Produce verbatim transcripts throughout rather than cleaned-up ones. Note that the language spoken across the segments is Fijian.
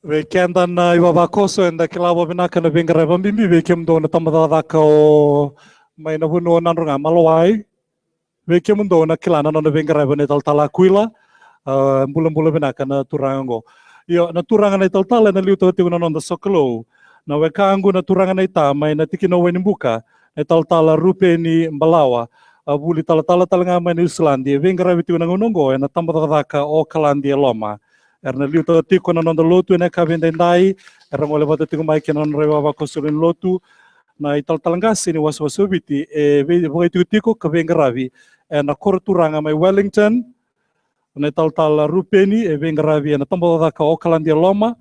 Vei keda na ivavakoso, eda kila vakavinaka na veiqaravi, vakabibi vei kemudou na tabacakacaka o mai na vanua o Nadroga, Malawai. Vei kemudou na kila na nona veiqaravi na italatala Akuila. A, bulabula vinaka na turaga oqo. Io, na turaga na italatala, ena liutaka tiko na noda sokalou. Na wekaqu na turaga na ita mai na tikina o Wainibuka, na italatala Rupeni Balawa, a vuli talatala tale ga mai Niusiladi, e veiqaravi tiko na gauna oqo ena tabacakacaka o Kaladi e Loma. Era na liutaka tiko na noda lotu ena yakavi edaidai, era gole vata tiko mai kei na nodra ivavakoso lewe ni lotu, na italatala qase ni wasewase o Viti, e vei, vakaitikotiko ka veiqaravi ena koro turaga mai Wellington, na italatala Rupeni e veiqaravi ena tabacakacaka o Kaladi e Loma,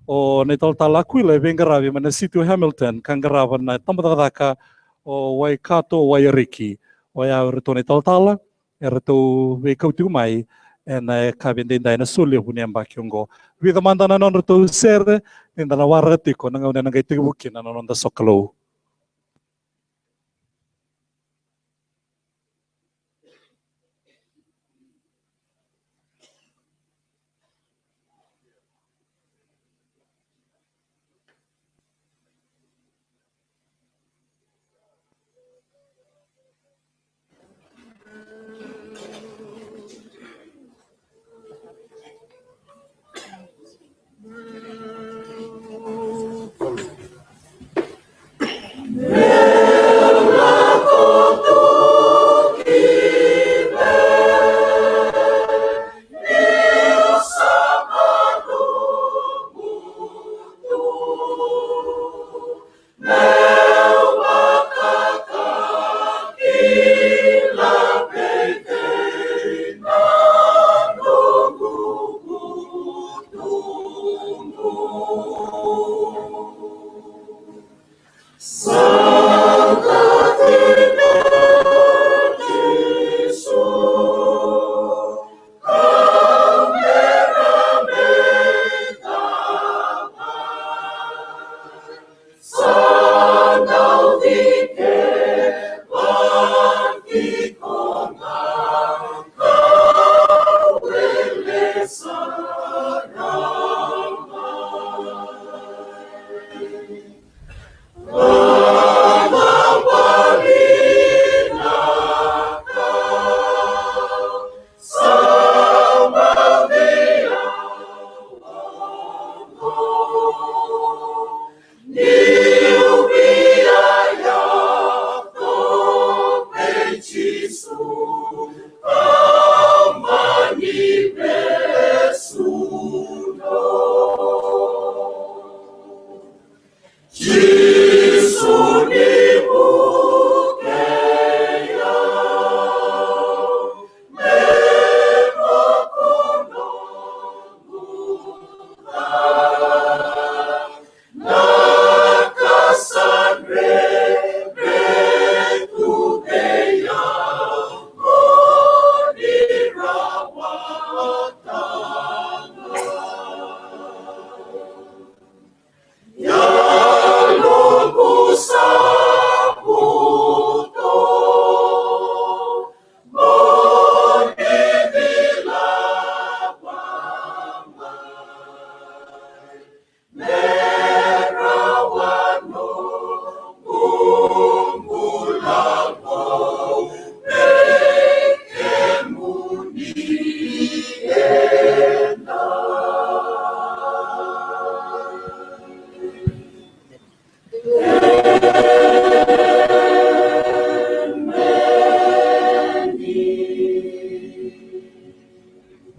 o na italatala Akuila e veiqaravi mai na siti o Hamilton, ka qarava na tabacakacaka o Waikato, Waiariki. Oya o iratou na italatala, eratou veikau tiko mai ena yakavi edaidai ena solevu ni yabaki oqo. Vica mada na nodratou sere, ni da na waraka tiko na gauna ena qai tekivu kina na noda sokalou.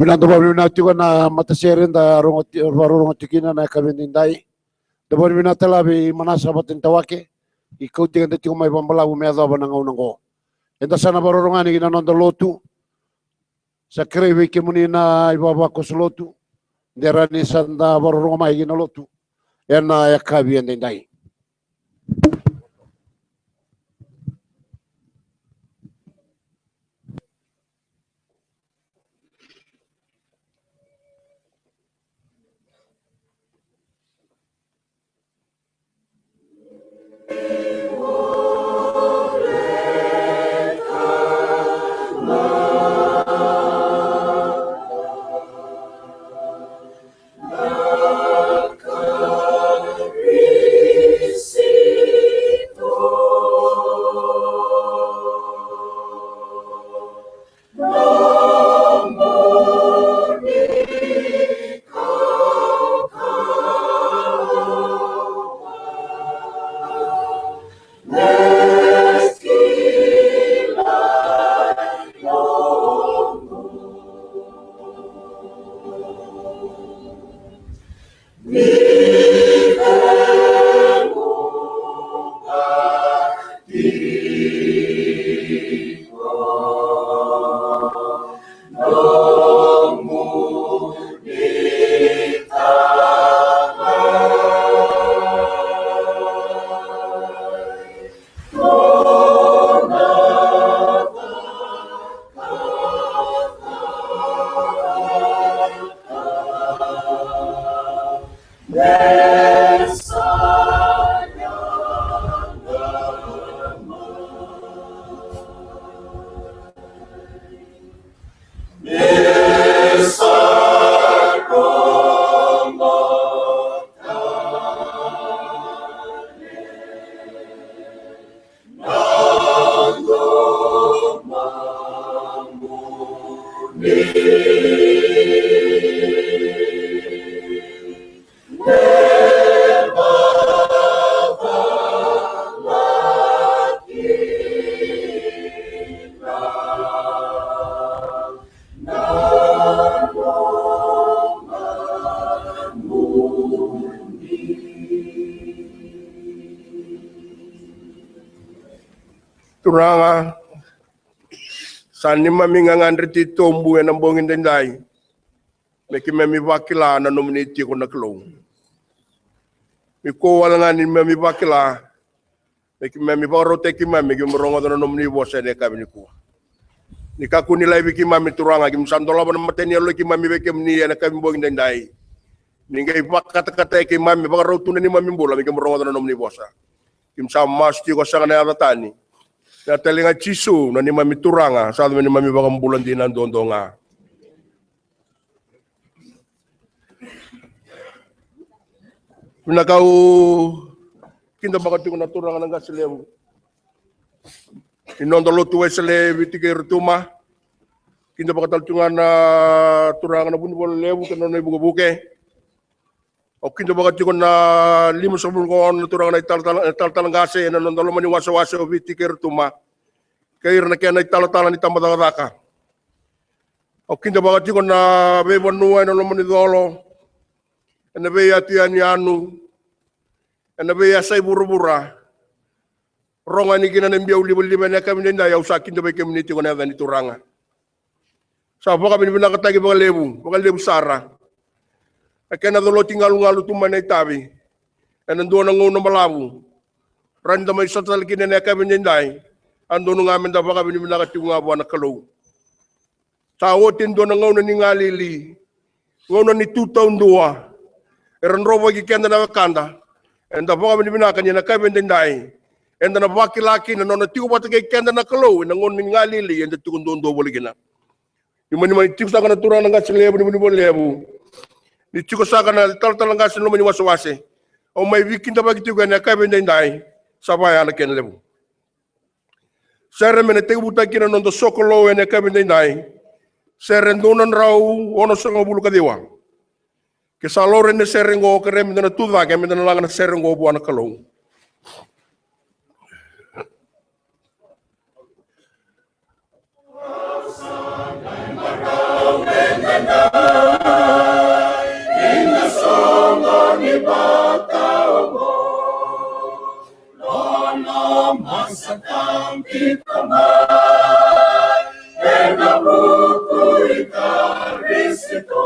Vinaka, da vakavinavinaka tiko na matasere da rogo ti-, vakarorogo tiko kina na yakavi edaidai. Da vakavinavinaka tale vei Manasa Vatanitawake, i kauti keda tiko mai vakabalavu me yacova na gauna oqo. Eda sa na vakarorogo yani ki na noda lotu. Sa kerei vei kemuni na ivavakoso lotu de rawa ni sa da vakarorogo mai ki na lotu ena yakavi edaidai. Turaga, sa neimami gagadre titobu ena bogi daidai me keimami vakila na nomuni tiko na Kalou. Ni kua wale ga ni keimami vakila, me keimami vakarautaki keimami, keimami rogoca na nomuni vosa ena yakavi nikua. Ni kakua ni laivi keimami Turaga, keimami sa dolava na matai ni yaloi keimami vei kemuni ena yakavi bogi daidai. Ni qai vakatakatai keimami, vakarau tu na neimami bula me keimami rogoca na nomuni vosa. Keimami sa masu tiko saka na yaca tani, na taliga Jisu na neimami Turaga, sa yaco me neimami vakabula dina duadua ga. Vinaka, au kidavaka tiko na turaga na qase levu ni noda lotu Wesele e Viti kei Rotuma. Kidavaka tale tiko ga na turaga na vunivola levu kei na nona ivukevuke. Au kidavaka tiko na limasagavulu ka ono na turaga na italatala, italatala qase ena noda loma ni wasewase o Viti kei Rotuma, kei ira na kena italatala ni tabacakacaka. Au kidavaka tiko na veivanua ena loma ni colo, ena veiyatu yanuyanu, ena veiyasai vuravura. Rogo yani kina na biau livaliva ena yakavi daidai, au sa kidavaki kemuni tiko ena yaca ni Turaga. Sa vakavinavinakataki vakalevu, vakalevu sara na kena colati galugalu tu mai na itavi ena dua na gauna balavu. Rawa ni da mai sota tale kina ena yakavi daidai, a donu ga me da vakavinavinaka tiko ga vua na Kalou. Sa oti e dua na gauna ni galili, gauna ni tu taudua. Era drovaki keda na wekada. Eda vakavinavinaka ni ena yakavi daidai eda na vakila kina na nona tiko vata kei keda na Kalou ena gauna ni galili eda tiko duadua voli kina. Ni mani, mani tiko saka na turaga na qase levu ni vunivola levu, ni tiko saka na talatala qase na loma ni wasewase, au mai veikidavaki tiko ena yakavi daidai. Sa vaya na kena levu. Sere me na tekivutaki kina na noda sokalou ena yakavi daidai. Sere dua na drau onosagavulu ka ciwa. Ke sa laurai na sere oqo, kerea me da na tucake me da na laga na sere oqo vua na Kalou. Nona masaka vita mai ena vuku i Karisito.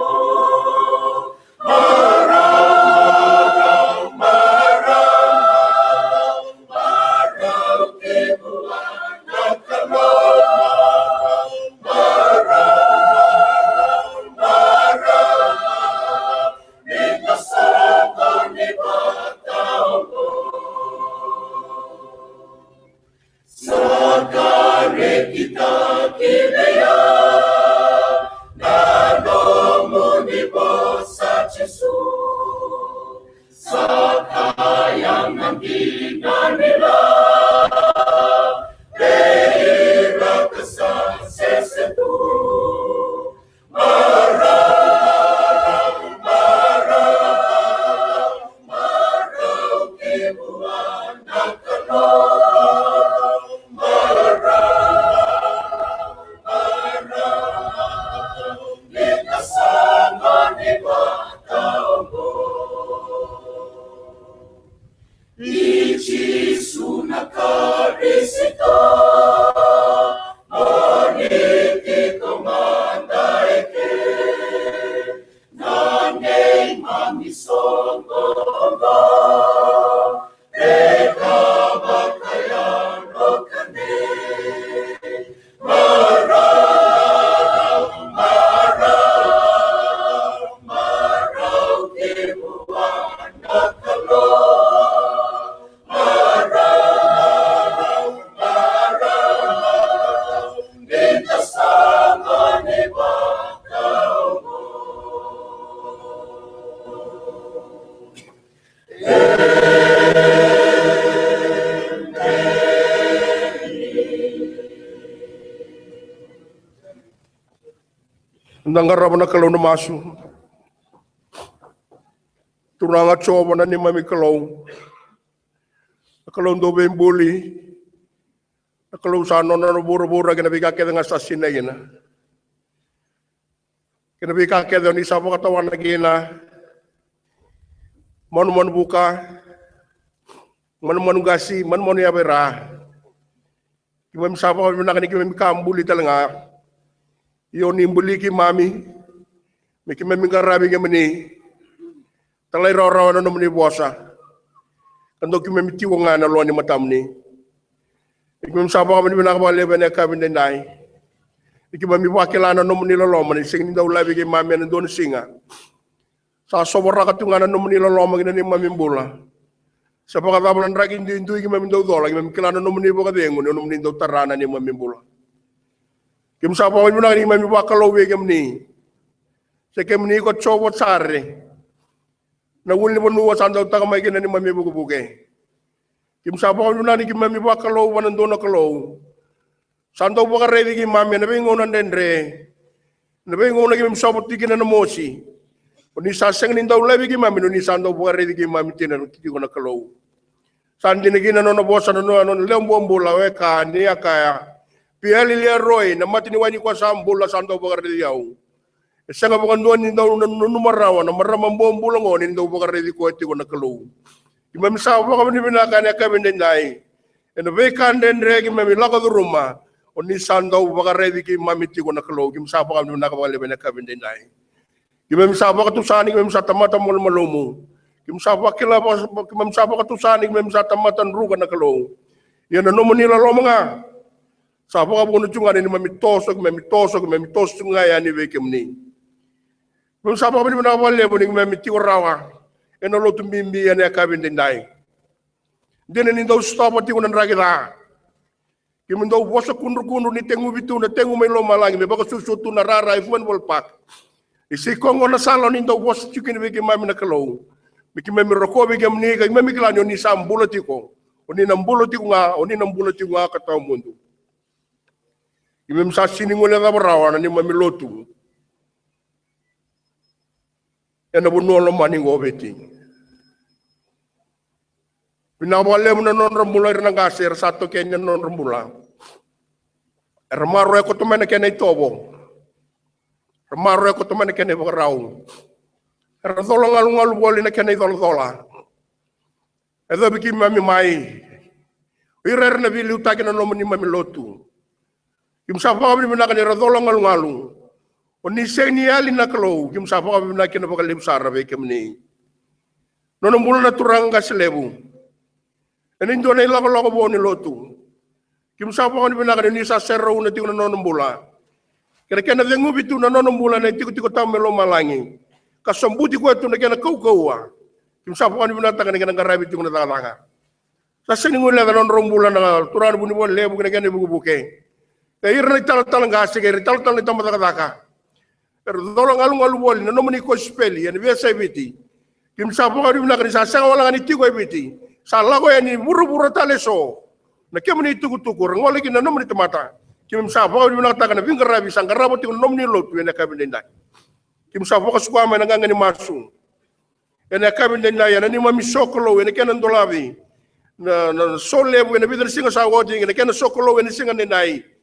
Marau, marau, marau ki vua na Kalou. Marau, marau, ni na soqoni vata oqo. Sa karekitaki vei au na nomuni Na qarava na Kalou na masu. Turaga Jiova na neimami Kalou, na Kalou dau veibuli, na Kalou sa nona na vuravura kei na veika kece ga sa sinai kina, kei na veika kece o ni sa vakatawana kina. Manumanu vuka, manumanu qasi, manumanu yavai ra. Keimami sa vakavinavinaka ni keimami ka buli tale ga. Io, ni buli keimami me keimami qaravi kemuni, talairawarawa na nomuni vosa, ka dau keimami tiko ga ena loma ni matamuni. Ni keimami sa vakavinavinaka vakalevu ena yakavi edaidai. Ni keimami vakila na nomuni loloma ni sega ni dau laivi keimami ena dua na siga. Sa sovaraka tu ga na nomuni loloma ki na neimami bula. Sa vakacava na draki duidui keimami dau cola, keimami kila na nomuni vakacegu, na nomuni dau tara na neimami bula. Keimami sa vakavinavinaka ni keimami vakalou vei kemuni. Se kemuni ko Jiova Jire, na ulunivanua sa dau taka mai kina neimami vukevuke. Keimami sa vakavinavinaka ni keimami vakalou vua na dua na Kalou sa dau vakaraici keimami ena veigauna dredre, na veigauna keimami sova tiko kina na mosi. O ni sa sega ni dau laivi keimami, o ni sa dau vakaraici keimami tiko na Kalou. Sa dina kina na nona vosa na nona lewe bobula, o e kaya ni a kaya, Pieli Liaroi, na mata ni wai ni koya sa bula sa dau vakaraici au. E sega vakadua ni dau nanuma rawa na marama bobula gona ni dau vakaraici koya tiko na Kalou. Keimami sa vakavinavinaka ena yakavi edaidai. Ena veika dredre keimami lako curuma, o ni sa dau vakaraici keimami tiko na Kalou. Keimami sa vakavinavinaka vakalevu ena yakavi edaidai. Keimami sa vakatusa ni keimami sa tamata malumalumu. Keimami sa vakila, keimami sa vakatusa ni keimami sa tamata druka na Kalou. Ia na nomuni loloma ga sa vakavuna tu ga ni keimami toso, keimami toso, keimami toso tu ga yani vei kemuni. Keimami sa vakavinavinaka vakalevu ni keimami tiko rawa ena lotu bibi ena yakavi edaidai. Dina ni dau sotava tiko na draki ca. Keimami dau vosa kudrukudru ni teguvi tu na tegu mai lomalagi me vakasuasua tu na rara e Fuanivalu Park. E se koya gona na sala o ni dau vosa tiko kina vei keimami na Kalou, me keimami rokovi kemuni ka keimami kila ni o ni sa bula tiko. O ni na bula tiko ga, o ni na bula tiko ga ka tawa mudu. Keimami sa sega ni guilecava rawa na neimami lotu ena vanua lomani qo o Viti. Vinaka vakalevu na nodra bula ira na qase era sa tokeni na nodra bula. Era maroroya koto mai na kena itovo. Era maroroya koto mai na kena ivakarau. Era cola galugalu voli na kena icolacola. E yacovi keimami mai. O ira era na veiliutaki ena loma ni neimami lotu. Keimami sa vakavinavinaka ni ra cola galugalu. O ni sega ni yali na Kalou, keimami sa vakavinavinaka kina vakalevu sara vei kemuni. Nona bula na turaga qase levu. Ena dua na ilakolako vou ni lotu. Keimami sa vakavinavinaka ni sa serauna tiko na nona bula. Kei na kena ceguvi tu na nona bula na itikotiko tabu mai lomalagi. Ka sobuti koya tu na kena kaukauwa. Keimami sa vakavinavinakataka na kena qaravi tiko na cakacaka. Sa sega ni guileca na nodrau bula na turaga na Vunivola Levu kei na kena ivukevuke. Kei ira na italatala qase kei ira na italatala na tabacakacaka. Era cola galugalu voli na nomuni kosipeli ena veiyasai Viti. Keimami sa vakavinavinaka ni sa sega wale ga ni tiko e Viti. Sa lako yani vuravura tale eso. Na kemuni itukutuku, ra gole kina na nomuni tamata. Keimami sa vakavinavinakataka na veiqaravi sa qarava tiko na nomuni lotu ena yakavi edaidai. Keimami sa vakasuka mai na qaqa ni masu. Ena yakavi edaidai, ena neimami sokalou, ena kena dolavi. Na, na solevu, ena vica na siga sa oti, ena kena sokalou, ena siga edaidai.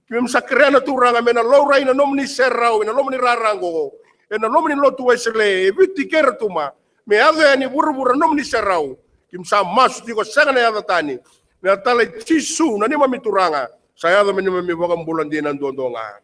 Keimami sa kerea na Turaga me na laurai na nomuni serau, ena nomuni rara qo. Ena nomuni lotu Wesele, e Viti kei Rotuma. Me yaco yani vuravura nomuni serau. Keimami sa masu tiko sega na yaca tani. Na yaca tale i Jisu, na neimami Turaga. Sa yaco me neimami vakabula dina duadua ga.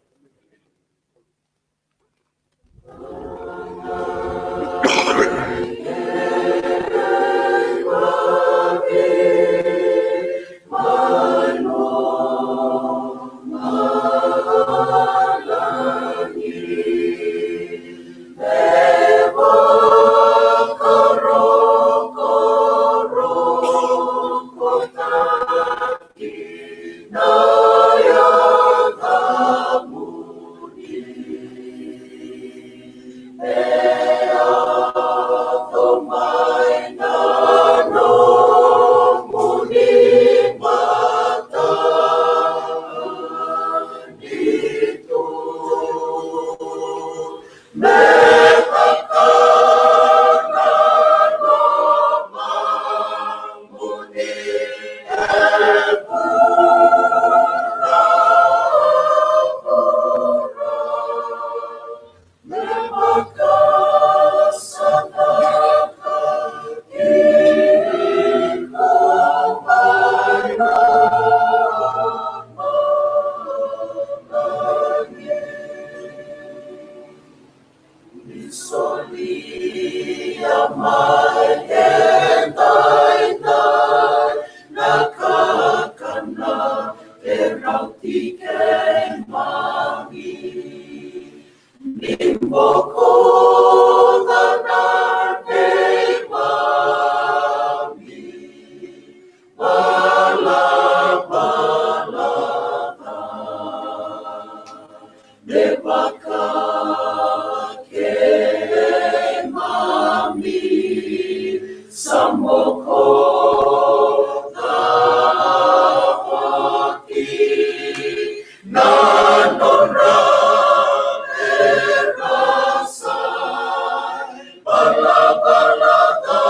Ni solia mai e daidai na kakana e rauti keimami. Ni bokoca na neimami valavala ca. Me vaka keimami sa bokoca oti na nodra era sa valavala ca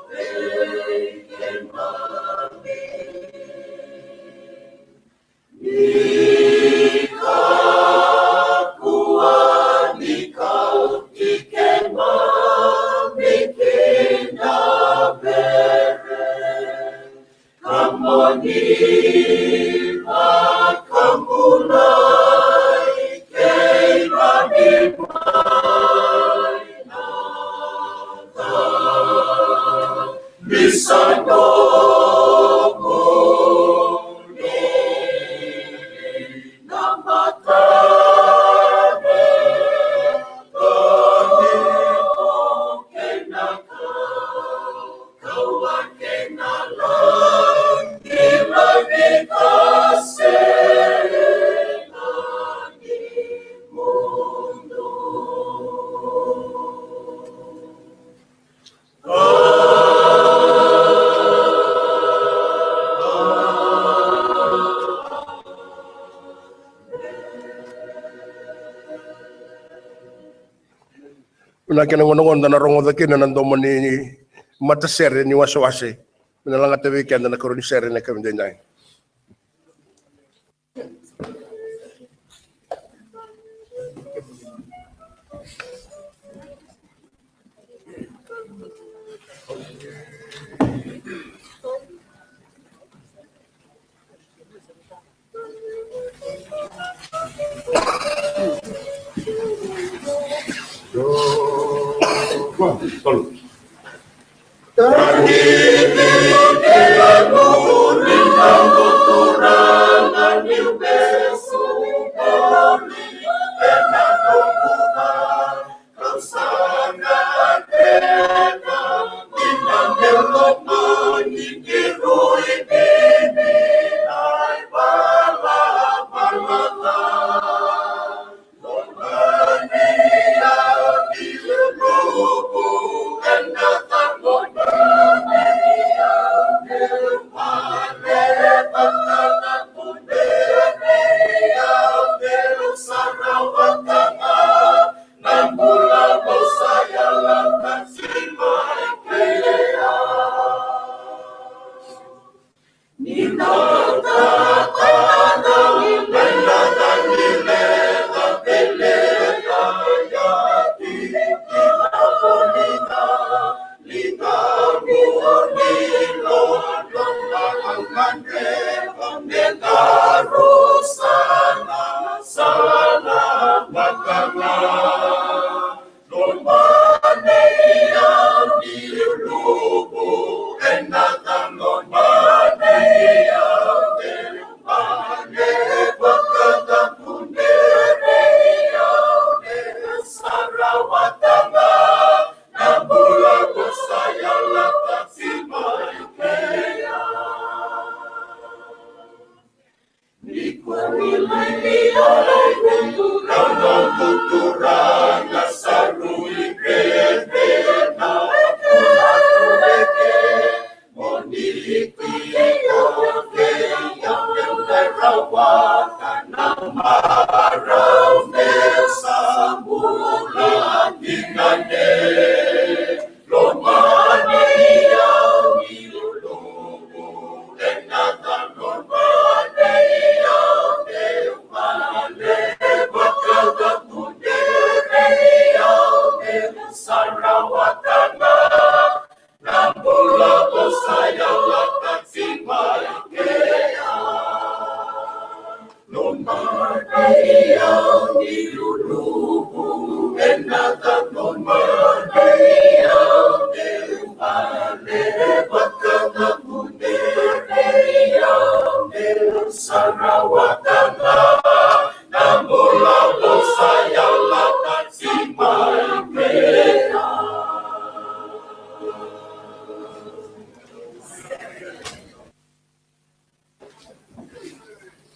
vei keimami. Ni kakua ni kauti keimami ki na vere, ka mo ni vakabulai keimami mai na ca. Ni sa nomuni na matane, ka ni vuke na kaukauwa kei na lagilagi ka sega ni mudu. Na kena gauna da na rogoca kina na domo ni matasere ni wasewase. Me na lagata vei keda na karua ni sere na kena daidai. Sarawatana, na bula vosa yalataki mai kea. Nomadei au ni luluvu e na ca, nomadei au ni vale vakacavacava, nomadei au ni Sarawatana, na bula vosa yalataki mai kea.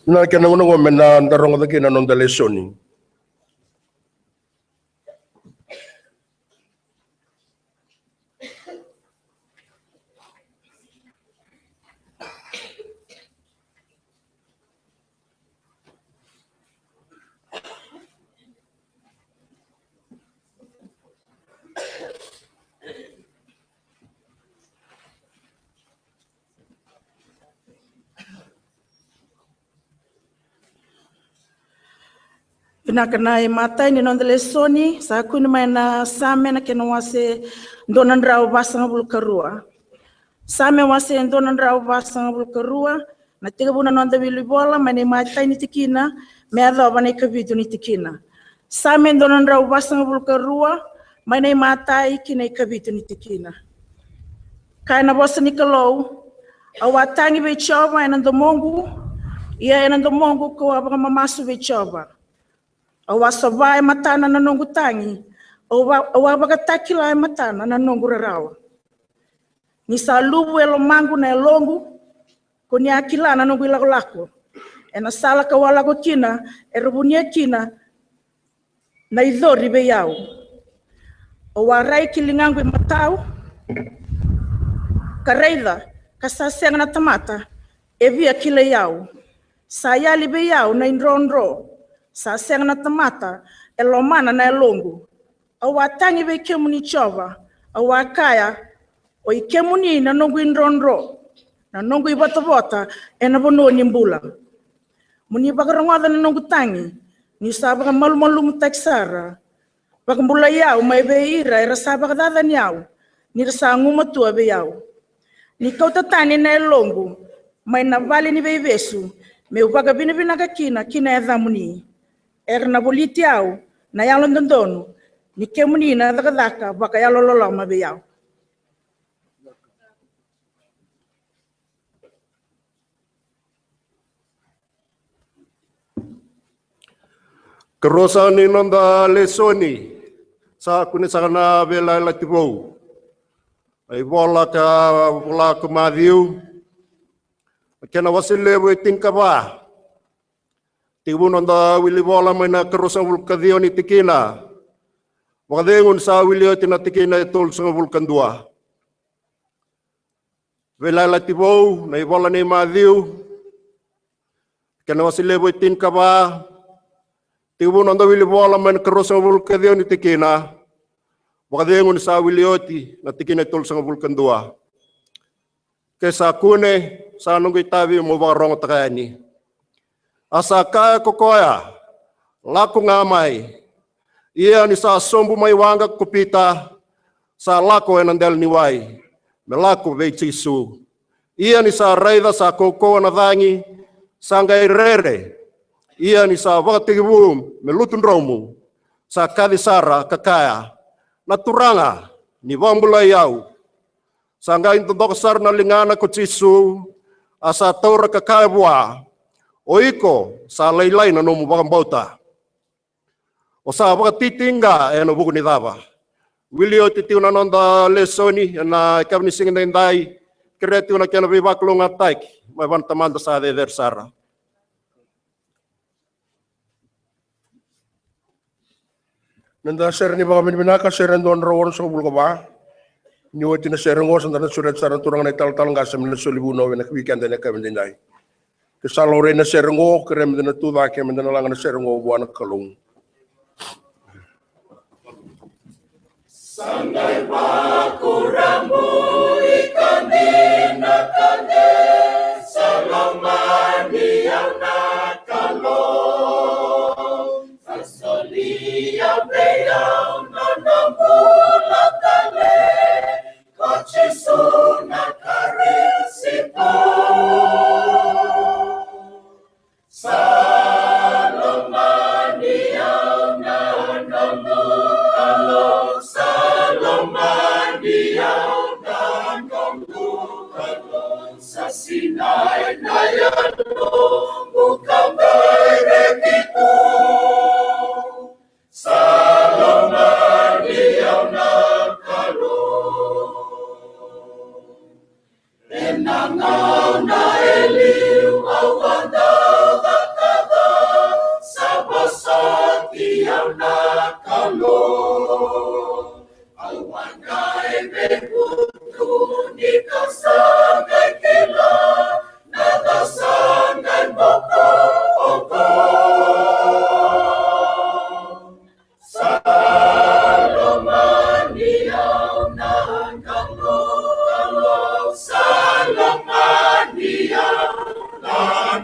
Na kena gauna qo me na da rogoca kina na noda lesoni. Vinaka. Na imatai ni noda lesoni sa kune mai na Same, na kena wase dua na drau vasagavulu ka rua. Same wase dua na drau vasagavulu ka rua, na tekivu na noda wili vola mai na imatai ni tikina me yacova na ikavitu ni tikina. Same dua na drau vasagavulu ka rua, mai na imatai ki na ikavitu ni tikina. Kaya na vosa ni Kalou: Au a tagi vei Jiova e na domoqu, ia e na domoqu kau a vakamamasu vei Jiova. Au a sova e matana na noqu tagi, au a, au a vakatakila e matana na noqu rarawa. Ni sa luvu e lomaqu na yaloqu, ko ni a kila na noqu ilakolako. E na sala kau a lako kina, era vunia kina na icori vei au. Au a rai ki ligaqu i matau, ka raica, ka sa sega na tamata e via kilai au. Sa yali vei au na idrodro, sa sega na tamata e lomana na yaloqu. Au a tagi vei kemuni Jiova, au a kaya: O i kemuni na noqu idrodro, na noqu ivotavota e na vanua ni bula. Mo ni vakarogoca na noqu tagi, ni sa vakamalumalumutaki sara. Vakabulai au mai vei ira era sa vakacacani au, ni ra sa gumatua vei au. Ni kauta tani na yaloqu mai na vale ni veivesu, meu vakavinavinaka kina ki na yacamuni. Era na voliti au na yalododonu, ni kemuni na cakacaka vakayalololoma vei au. Karua saka ni noda lesoni, sa kune saka na Veiyalayalati Vou. Na ivola ka vola ko Maciu, na kena wase levu e tinikava. Tekivu noda wili vola mai na karua sagavulu ka ciwa ni tikina, vakacegu ni sa wili oti na tikina e tolu sagavulu ka dua. Veiyalayalati Vou, na ivola nei Maciu, kena wase levu e tinikava. Tekivu noda wili vola mai na karua sagavulu ka ciwa ni tikina, vakacegu ni sa wili oti na tikina e tolu sagavulu ka dua. Ke sa kune, sa noqu itavi mo vakarogotaka yani. A sa kaya ko koya: Lako ga mai. Ia ni sa sobu mai waqa ko Pita, sa lako e na dela ni wai me lako vei Jisu. Ia ni sa raica sa kaukauwa na cagi, sa qai rere. Ia ni sa vakatekivu me lutu dromu, sa kaci sara ka kaya: Na Turaga, ni vakabulai au. Sa qai dodoka sara na ligana ko Jisu, a sa taura ka kaya vua: O iko sa lailai na nomu vakabauta. O sa vakatitiqa e na vuku ni cava? Wili oti tiko na noda lesoni e na yakavi ni siga edaidai. Kerea tiko na kena veivakalougatataki mai vua na Tamada sa cecere sara. Noda sere ni vakavinavinaka, sere dua na drau ono sagavulu ka va. Ni oti na sere oqo, sa da na sureta sara na turaga na italatala qase me na soli vunau vei keda e na yakavi edaidai. Ke sa laurai na sere oqo, kerea me da na tucake, me da na laga na sere oqo vua na Kalou. Sa qai vakurabui ka dina ka de, sa lomani au na Kalou. Sa solia vei au na noqu Au a qai veivutunitaka sa qai kila na ka sa qai boko o koya. Sa lomani au na Kalou, Kalou, sa lomani au na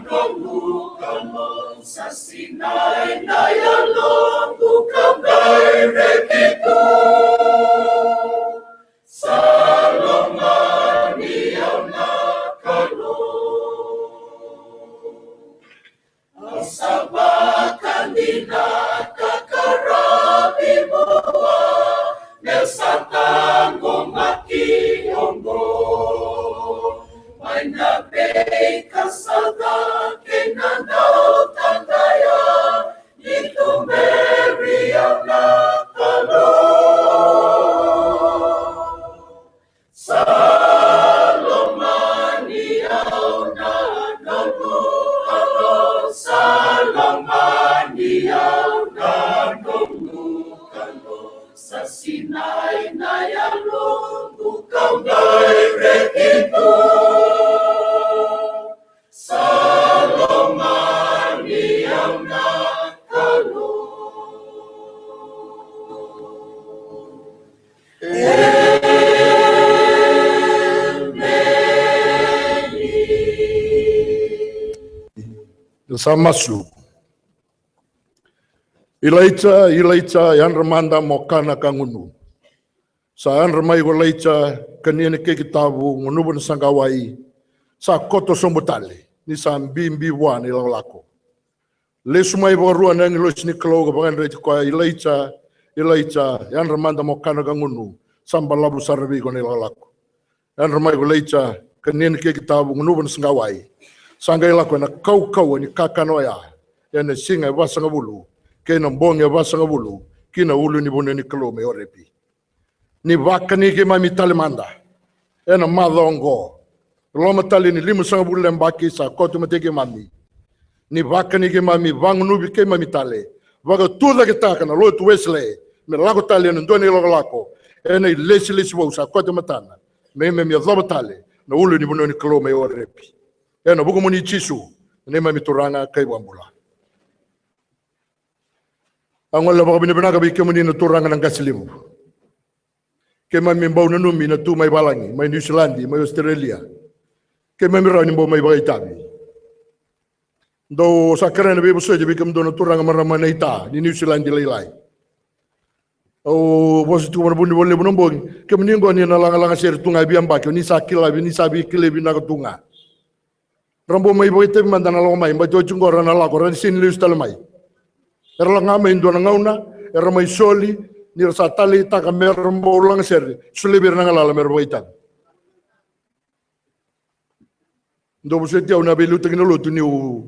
Kalou, Kalou, sa sinai na yaloqu ka qai reki tu. Sa lomani au na Kalou. Au sa vakadinata ka ravi vua, me sa taqomaki oqo. Mai na veika sa cake na dautadaya, ni tuberi au na Kalou. Sa lomani au na Kalou, sa lomani au na Kalou, Kalou, sa sinai na yaloqu ka qai reki tu. Sa lomani au na Kalou. Emeni. Sa masu. Ilaija, Ilaija, yadra mada mo kana ka gunu. Sa yadra mai ko Ilaija, kania na keki tabu, gunuva na saqawai. Sa koto sobu tale, ni sa bibi vua na ilakolako. Lesu mai vakarua na agilosi ni Kalou ka vakayadrati koya, Ilaija, Ilaija, yadra mada mo kana ka gunu, sa balavu sara vei iko na ilakolako. Yadra mai ko Ilaija, kania na keki tabu, gunuva na saqawai. Sa qai lako ena kaukauwa ni kakana oya, ena siga e vasagavulu, kei na bogi e vasagavulu, ki na ulunivanua ni Kalou mai Orepi. Ni vakani keimami tale mada ena macawa oqo, loma tale ni limasagavulu na yabaki sa koto mai vei keimami. Ni vakani keimami, vagunuvi keimami tale, vakatucaketaka na lotu Wesele me lako tale ena dua na ilakolako ena ilesilesi vou sa koto e matana, me keimami yacova tale na ulunivanua ni Kalou mai Orepi. Ena vukumuni Jisu, na neimami Turaga ka iVakabula. Au gole vakavinavinaka vei kemuni na turaga na qase levu. Keimami bau nanumi na tu mai valagi, mai Niusiladi, mai Ositerelia. Keimami rawa ni bau mai vakaitavi. Dou sa kerea na veivosoti vei kemudou na turaga marama na ita ni Niusiladi lailai. Au vosa tiko mai na vunivola levu na bogi, kemuni oqo ni na lagalaga sere tu ga e veiyabaki, ni sa kila, ni sa veikilai vinaka tu ga. Ra bau mai vakaitavi mada na lako mai, baleta oti oqo ra na lako, ra na sega ni lesu tale mai. Era lako ga mai e dua na gauna, era mai soli, ni ra sa taleitaka me ra bau lagasere, solia vei ira na galala me ra vakaitavi. Dou vosoti au na veiliutaki na lotu niu,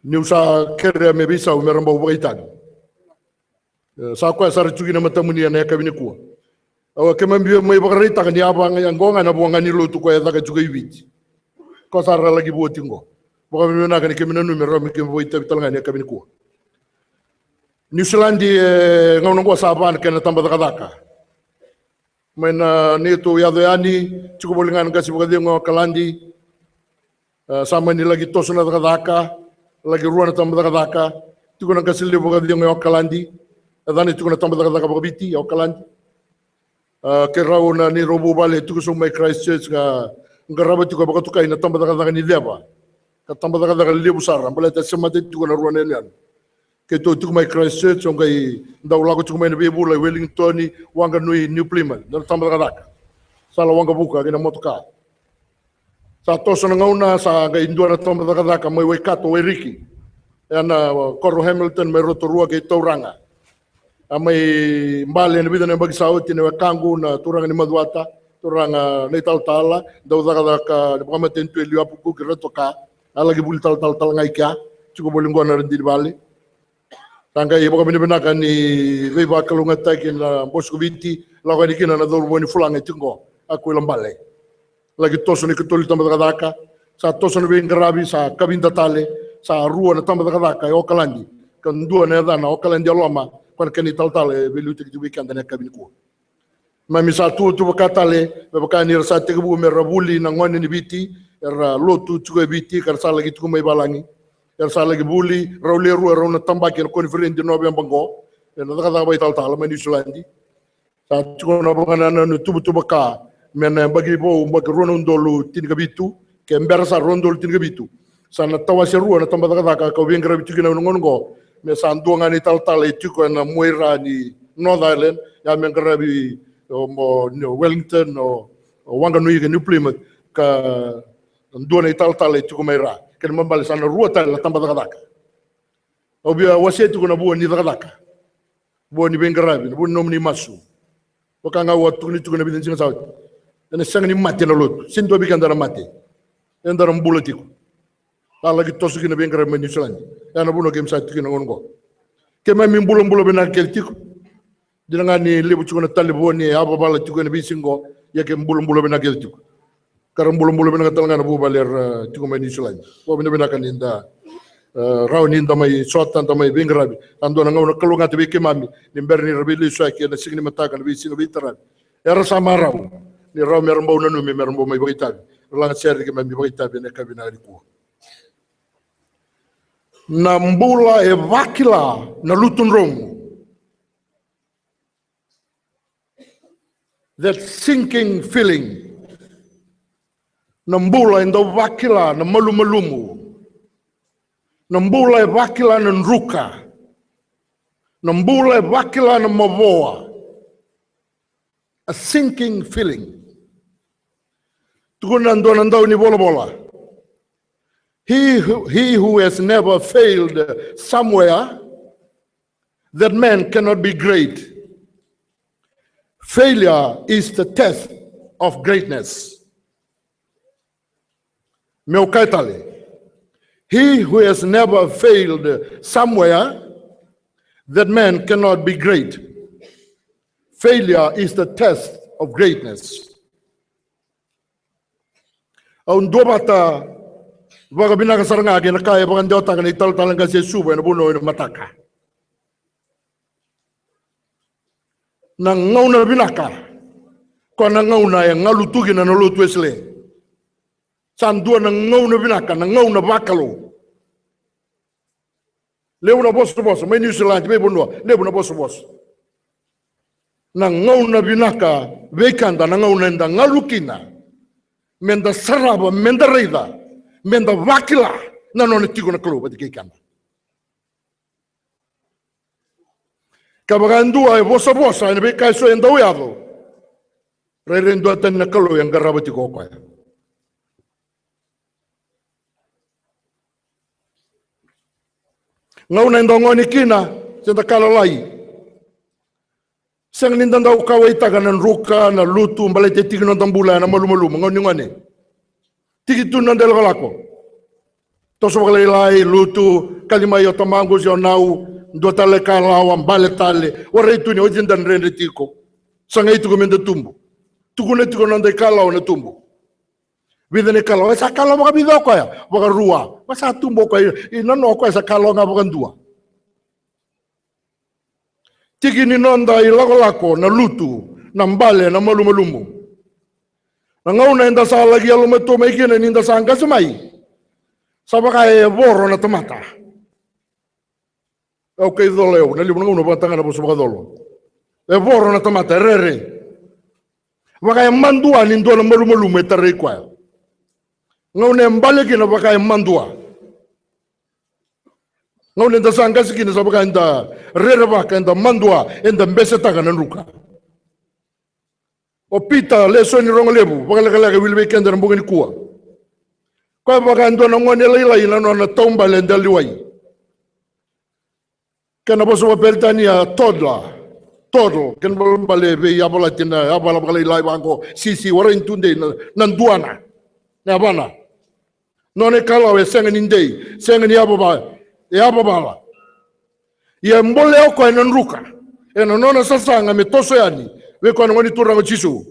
niu sa kerea me veisau me ra bau vakaitavi. E, sa koya sara tiko kina matamuni ena yakavi nikua. Au keimami via mai vakaraitaka ni a vaka ga ya oqo ga na vua ga ni lotu koya e caka tiko i Viti. Ko sa ra laki vua tiko oqo. Vakavinavinaka ni keimami nanumi rawa me keimami vakaitavi tale ga ena yakavi nikua. Niusiladi, e, gauna oqo sa va na kena tabacakacaka. Mai na neitou yaco yani, tiko voli ga na qase vakacegu e Okaladi. E, sa mani laki toso na cakacaka, laki rua na tabacakacaka, tiko na qase levu vakacegu e Okaladi, e yacana tiko na tabacakacaka vakaviti e Okaladi. E, keirau na neirau vuvale tiko sobu mai Christchurch ka qarava tiko vakatokai na tabacakacaka ni ceva. Ka tabacakacaka levu sara, baleta e semata tiko na rua na yanuyanu. Keitou tiko mai Christchurch, au qai dau lako tiko mai na veivula e Wellington, Wanganui, New Plymouth, na tabacakacaka. Sala Waqavuka kei na motoka. Sa toso na gauna, sa qai dua na tabacakacaka mai Waikato, Wairiki. Ena koro Hamilton, mai Rotorua kei Tauraga. A mai bale ena vica na yabaki sa oti na wekaqu na turaga ni Macuata, turaga na italatala, dau cakacaka na vakamatanitu e liu Apukuki, Ratoka. A laki vuli talatala tale ga i kea, tiko voli oqo na radini vale. Sa qai vakavinavinaka ni veivakalougatataki na Bose ko Viti, lako yani kina na cauravou ni Fulaga e tiko oqo, a Kuilabale. Laki toso na ikatolu ni tabacakacaka, sa toso na veiqaravi, sa kavida tale, sa rua na tabacakacaka e Okaladi, ka dua na yacana Okaladi e Loma, Koya na kena italatala e veiliutaki tiko vei keda ena yakavi nikua. Keimami sa tuvatuva ka tale, me vaka ni ra sa tekivu me ra vuli na gone ni Viti, era lotu tiko e Viti, ka ra sa laki tiko mai valagi. Era sa laki vuli, rau le rua, rau na tabaki ena koniferedi ni Noveba qo, ena cakacaka vakaitalatala mai Niusiladi. Sa tiko na vakanananu tuvatuva ka, me na yabaki vou, yabaki rua na udolu tinikavitu, ke bera sa rua na udolu tinikavitu. Sa na tawase rua na tabacakacaka kau veiqaravi tiko kina ena gauna qo, me sa dua ga na italatala e tiko ena muaira ni North Island, ia me qaravi o, mo, ni o Wellington, o, o Wanganui kei New Plymouth, ka dua na italatala e tiko mai ra. Kena ibalebale sa na rua tale na tabacakacaka. Au via wasea tiko na vua ni cakacaka, vua ni veiqaravi, na vua ni nomuni masu. Vaka ga au a tukuna tiko ena vica ni siga sa oti. Ena sega ni mate na lotu. Sega ni dua vei keda na mate. Eda na bula tiko. A laki toso kina na veiqaravi mai Niusiladi. Ia na vuna keimami sa tiko kina na gauna qo. Keimami bulabula vinaka kece tiko. Dina ga ni levu tiko na talevoni e yavavala tiko ena veisiga qo, ia ke bulabula vinaka kece tiko. Ka ra bulabula vinaka tale ga na vuvale era tiko mai Niusiladi. Vakavinavinaka ni da, e, rawa ni da mai sota, da mai veiqaravi. Sa dua na gauna kalougata vei keimami, ni bera ni ra veilesui ena siga ni mataka na veisiga veitaravi. Era sa marau ni rawa me ra bau nanumi, me ra bau mai vakaitavi. Ra lagasere keimami vakaitavi ena yakavi vinaka nikua. Na bula e vakila na lutu dromu. That sinking feeling. Na bula e dau vakila na malumalumu. Na bula e vakila na druka. Na bula e vakila na mavoa. A sinking feeling. Tukuna e dua na dau ni volavola. He who, he who has never failed somewhere, that man cannot be great. Failure is the test of greatness. Meu kaya tale. He who has never failed somewhere, that man cannot be great. Failure is the test of greatness. Au duavata vakavinaka sara ga kei na ka e vakadewataka na italatala qase e Suva ena vanua ni mataka. Na gauna vinaka, koya na gauna e galu tu kina na lotu Wesele. Sa dua na gauna vinaka, na gauna vakalou. Levu na vosavosa mai Niusiladi, mai vanua, levu na vosavosa. Na gauna vinaka vei keda, na gauna eda galu kina, meda sarava, meda raica, meda vakila na nona tiko na Kalou vata kei keda. Kevaka e dua e vosavosa ena veika eso e dau yaco, rairai duatani na Kalou e qarava tiko o koya. Gauna eda gone kina, se da ka lalai. Sega ni da dau kauwaitaka na druka, na lutu, baleta e tiki ni noda bula ena malumalumu, gauna ni gone. Tiki tu na noda ilakolako. Toso vakalailai, lutu, kaci mai o tamaqu se o nau, dua tale ka lawa, bale tale, warai tu ni oti da dredre tiko. Sa qai tiko meda tubu. Tukuna tiko na noda ikalawa na tubu. Vica na ikalawa, e sa kalawa vakavica o koya? Vakarua. Vasa tubu o koya, i nanoa o koya sa kalawa ga vakadua. Tiki ni noda ilakolako, na lutu, na bale, na malumalumu. Na gauna eda sa laki yalomatua mai kina ni da sa qase mai. Sa vaka e voro na tamata. Au kai colo, au na levu na gauna vakataga na vosa vakacolo. E voro na tamata, e rere. Vaka e madua ni dua na malumalumu e tarai koya. Gauna e bale kina vaka e madua. Gauna eda sa qase kina sa vaka eda rerevaka, eda madua, eda besetaka na druka. O Pita, lesoni rogo levu, vakalekaleka e wili vei keda na bogi nikua. Koya vaka e dua na gone lailai na nona taubale e dela ni wai. Kena vosa vakaperitania toddler, toddler, kena ibalebale veiyavalati na yavala vakalailai vaqo, sisi, warai ni tudei na, na duana, na yavana. Nona ikalawa e sega ni dei, sega ni yavava, e yavavala. Ia e bolea o koya na druka ena nona sasaga me toso yani vei koya na Gone Turaga o Jisu.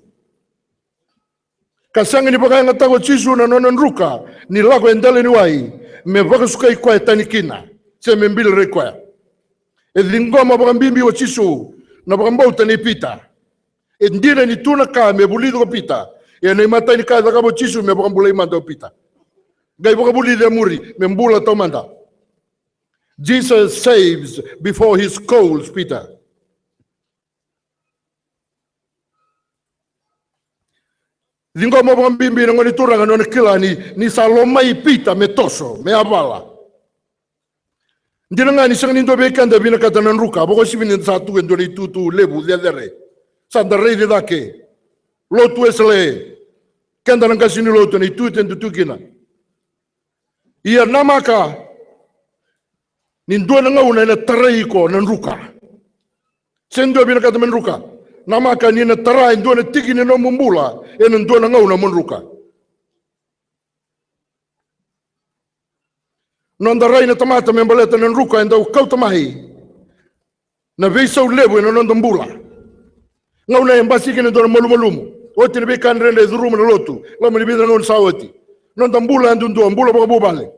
Ka sega ni vakayagataka o Jisu na nona druka ni lako e dela ni wai me vakasukai koya tani kina se me bilirai koya. E ciqoma vakabibi o Jisu na vakabauta nei Pita. E dina ni tu na ka me vulica ko Pita, ia na imatai ni ka e cakava o Jisu me vakabulai mada o Pita. Qai vakavulici e muri me bula taumada. Jesus saves before he scolds Peter. Ciqoma vakabibi na Gone Turaga na nona kila ni, ni sa lomai Pita me toso, me yavala. Dina ga ni sega ni dua vei keda e vinakata na druka, vakauasivi ni da sa tu e dua na itutu levu cecere. Sa da raici cake. Lotu Wesele, keda na qase ni lotu, na itutu eda tu kina. Ia namaka ni dua na gauna ena tarai iko na druka. Se dua vinakata me druka. Namaka ni na tara e dua na tiki ni nomu bula ena dua na gauna mo druka. Noda rai na tamata me baleta na druka e dau kauta mai na veisau levu ena noda bula. Gauna e basika kina e dua na malumalumu. Oti na veika dredre e curuma na lotu, loma ni vica na gauna sa oti. Noda bula yadudua, bula vakavuvale.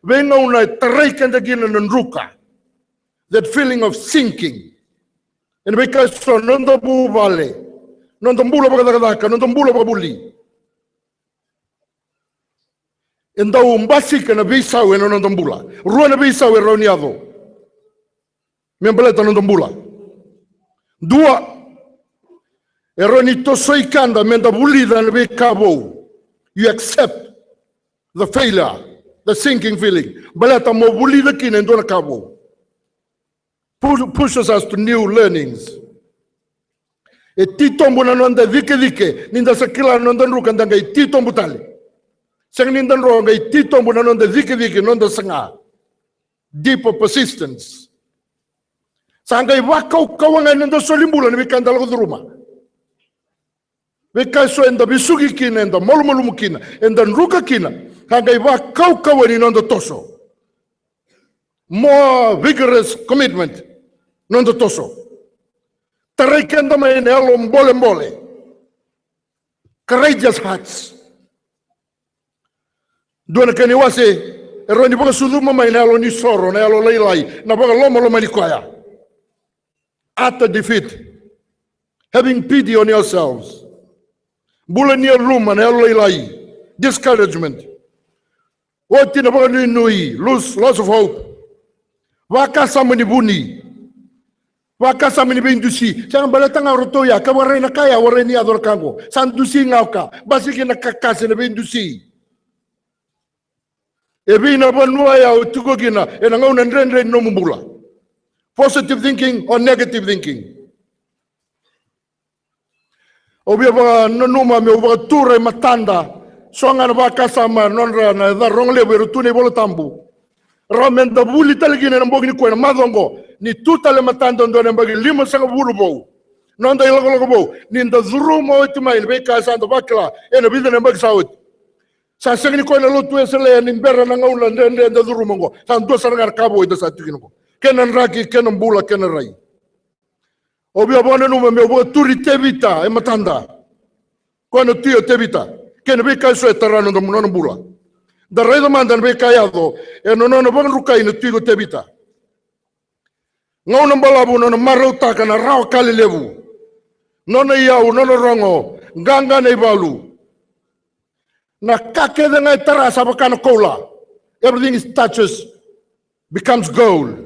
Veigauna e tarai keda kina na druka. That feeling of sinking. Ena veika eso, noda vuvale, noda bula vakacakacaka, noda bula vakavuli. E dau basika na veisau ena noda bula. Rua na veisau e rawa ni yaco me baleta na noda bula. Dua, e rawa ni tosoi keda me da vulica na veika vou. You accept the failure, the sinking feeling. Baleta mo vulica kina e dua na ka vou. Pu-, pushes us to new learnings. E titobu na noda cikecike, ni da sa kila na noda druka, da qai titobu tale. Sega ni da dro, qai titobu na noda cikecike, noda saga. Deeper persistence. Sa qai vakaukauwa ga ena noda soli bula ni veika eda lako curuma. Veika eso eda vesuki kina, eda malumalumu kina, eda druka kina, ka qai vakaukauwa ni noda toso. More vigorous commitment, noda toso. Tarai keda mai na yalo bolebole. Courageous hearts. Dua na kena iwase, e rawa ni vakasucuma mai na yalo ni soro, na yalo lailai, na vakalomalomani koya. Utter defeat. Having pity on yourselves. Bula ni yaluma, na yalo lailai. Discouragement. Oti na vakanuinui, lose, loss of hope. Vakasama ni vuni. Vakasama ni veidusi. Sega, baleta ga o ratou ya, ka warai na ka ya, warai ni yaco na ka qo. Sa dusi ga o ka. Basika na kakase, na veidusi. E vei na vanua ya o tiko kina ena gauna dredre ni nomu bula? Positive thinking or negative thinking? Au via vakananuma meu vakatura e matada so ga na vakasama, nodra na yaca rogo levu era tu na iVola Tabu. Rawa me da vuli tale kina ena bogi nikua, ena macawa oqo, ni tu tale e matada e dua na yabaki limasagavulu vou. Noda ilakolako vou, ni da curuma oti mai na veika sa da vakila ena vica na yabaki sa oti. Sa sega ni koya na Lotu Wesele ni bera na gauna dredre da curuma oqo. Sa dua sara ga na ka vou eda sa tiko kina oqo. Kena draki, kena bula, kena rai. Au via vakananuma meu vakaturi Tevita e matada. Koya na tui o Tevita. Kei na veika eso e tara na nona bula. Da raica mada na veika e yaco ena nona vakadrukai na tui ko Tevita. Gauna balavu nona marautaka na rawa ka lelevu. Nona iyau, nona rogo, qaqa na ivalu. Na ka kece ga e tara sa vaka na koula. Everything it touches becomes gold.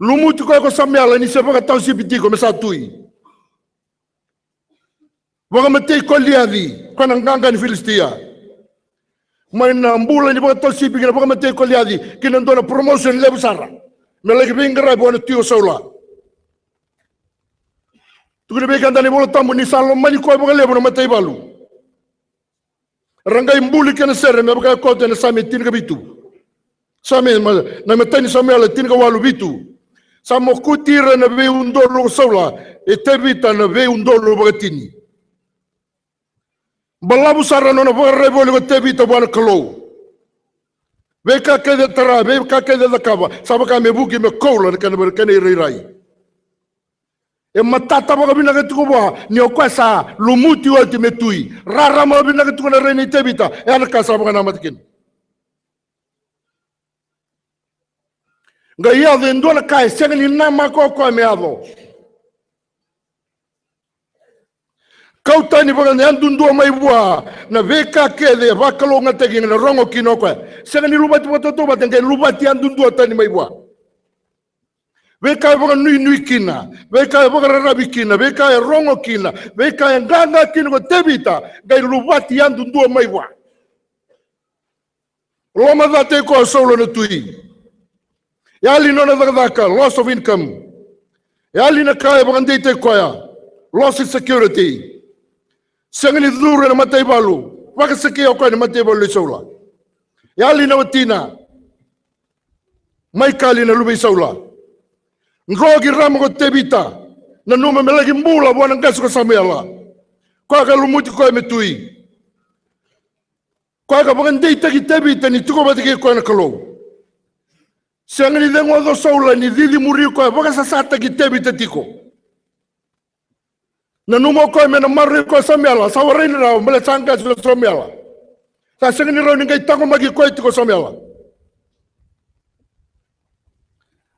Lumuti koya ko Samuela ni se vakatawasipi tiko me sa tui. Vakamatei Koliaci, koya na qaqa ni Filisitia. Mai na bula ni vakatawasipi ki na vakamatei Koliaci, ki na dua na promotion levu sara. Me laki veiqaravi vua na tui o Saula. Tukuna vei keda na iVola Tabu ni sa lomani koya vakalevu na mataivalu. Ra qai buli kena sere me vaka e koto ena Same tinikavitu. Same, ma-, na imatai ni Samuela tinikawalu vitu. Sa mokuti ira na veiudolu ko Saula, e Tevita na veiudolu vakatini. Balavu sara na nona vakararavi voli ko Tevita vua na Kalou. Veika kece e tara, veika kece e cakava, sa vaka me vuki me koula na kena, kena irairai. E matata vakavinaka tiko vua ni o koya sa lumuti oti me tui. Rarama vinaka tiko na rai nei Tevita, e a na ka sa vakanamata kina. Qai yaco e dua na ka e sega ni namaka o koya me yaco. Kau tani vakayadudua mai vua na veika kece e vakalougatataki, na rogo kina o koya. Sega ni luvati vakatautauvata, qai luvati yadudua tani mai vua. Veika e vakanuinui kina, veika e vakararavi kina, veika e rogo kina, veika e qaqa kina ko Tevita, qai luvati yadudua mai vua. Lomaca tiko o Saula na tui. Yali nona cakacaka, loss of income. Yali na ka e vakadeitaki koya, loss of security. Sega ni curu ena mataivalu, vakasakia o koya na mataivalu i Saula. Yali na watina, Maikali na luve i Saula. Dro ki Rama ko Tevita, nanuma me laki bula vua na qase ko Samuela. Koya ka lumuti koya me tui. Koya ka vakadeitaki Tevita ni tiko vata kei koya na Kalou. Sega ni ceguoca o Saula ni cici muri koya, vakasasataki Tevita tiko. Nanuma o koya me na maroroi koya o Samuela, sa warai ni rawa, baleta sa qase ko Samuela. Sa sega ni rawa ni qai taqomaki koya tiko o Samuela.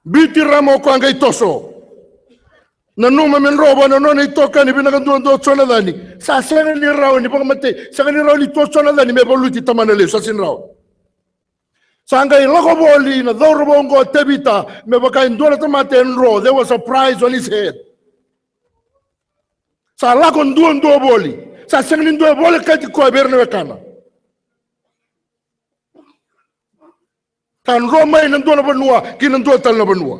Biuti Rama o koya qai toso. Nanuma me dro vua na nona itokani vinaka duadua o Jonacani. Sa sega ni rawa ni vakamatei, sega ni rawa ni tu o Jonacani me valuti tamana lesu, sa sega ni rawa. Sa qai lako voli na cauravou oqo o Tevita me vaka e dua na tamata e dro. There was a price on his head. Sa lako duadua voli. Sa sega ni dua e volekati koya vei ira na wekana. Sa dro mai na dua na vanua ki na dua tale na vanua.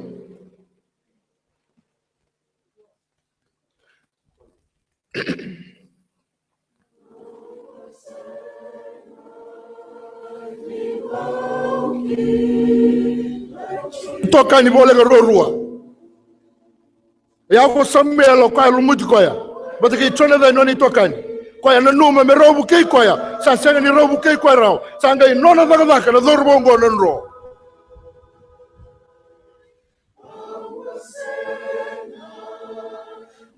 Itokani voleka ruarua. Ia ko Samuela o koya lumuti koya vata kei Jonacani nona itokani. Koya nanuma me rau vukei koya, sa sega ni rau vukei koya rawa. Sa qai nona cakacaka na cauravou oqo na dro.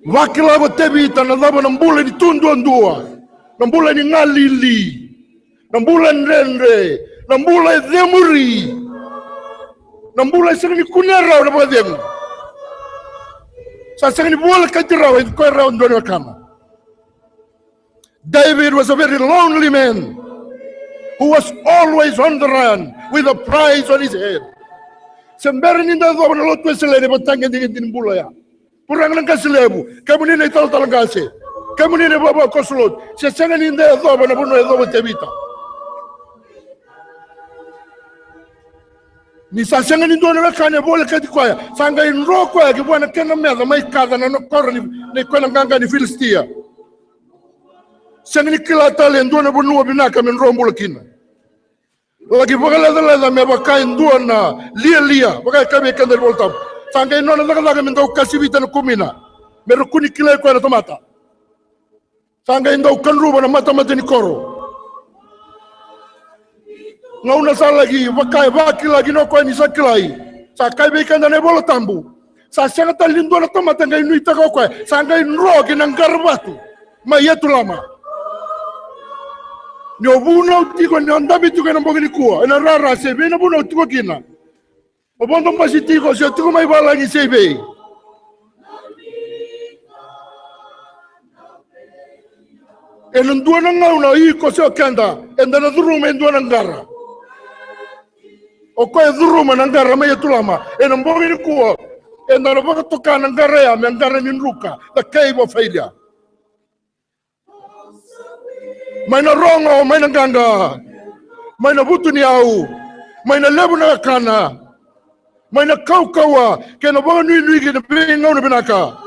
Vakila ko Tevita na cava na bula ni tu duadua, na bula ni galili, na bula dredre, na bula e cemuri, na bula e sega ni kunea rawa na vakacegu. Sa sega ni volekati rawa e koya rawa dua na wekana. David was a very lonely man who was always on the run with a price on his head. Se bera ni da yacova na lotu Wesele ni vatagedegede ni bula ya. Turaga na qase levu, kemuni na italatala qase, kemuni na ivavakoso lotu, se sega ni da yacova na vanua e yacova o Tevita. Ni sa sega ni dua na wekana e volekati koya, sa qai dro koya ki vua na kena meca mai kaca na koro ni, ni koya na qaqa ni Filisitia. Sega ni kila tale e dua na vanua vinaka me dro bula kina. Laki vakalecaleca me vaka e dua na lialia, vaka e kaya vei keda na iVolatabu. Sa qai nona cakacaka me dau kasivita na kumina, me ra kua ni kilai koya na tamata. Sa qai dau kadruva na matamata ni koro. Gauna sa laki vaka e vakila kina o koya ni sa kilai, sa kaya vei keda na iVolatabu, sa sega tale ni dua na tamata qai nuitaka o koya, sa qai dro ki na qaravatu mai Etulama. Ni o vunau tiko, ni o dabe tiko ena bogi nikua ena rara, se vei na vunau tiko kina, o vodo basi tiko se o tiko mai valagi se i vei, ena dua na gauna o iko se o keda eda na curuma e dua na qara. O koya e curuma na qara mai Etulama ena bogi nikua, eda na vakatoka na qara ya me qara ni druka, the cave of failure. Mai na rogo, mai na qaqa, mai na vutuniyau, mai na levu na kakana, mai na kaukauwa kei na vakanuinui kei na veigauna vinaka,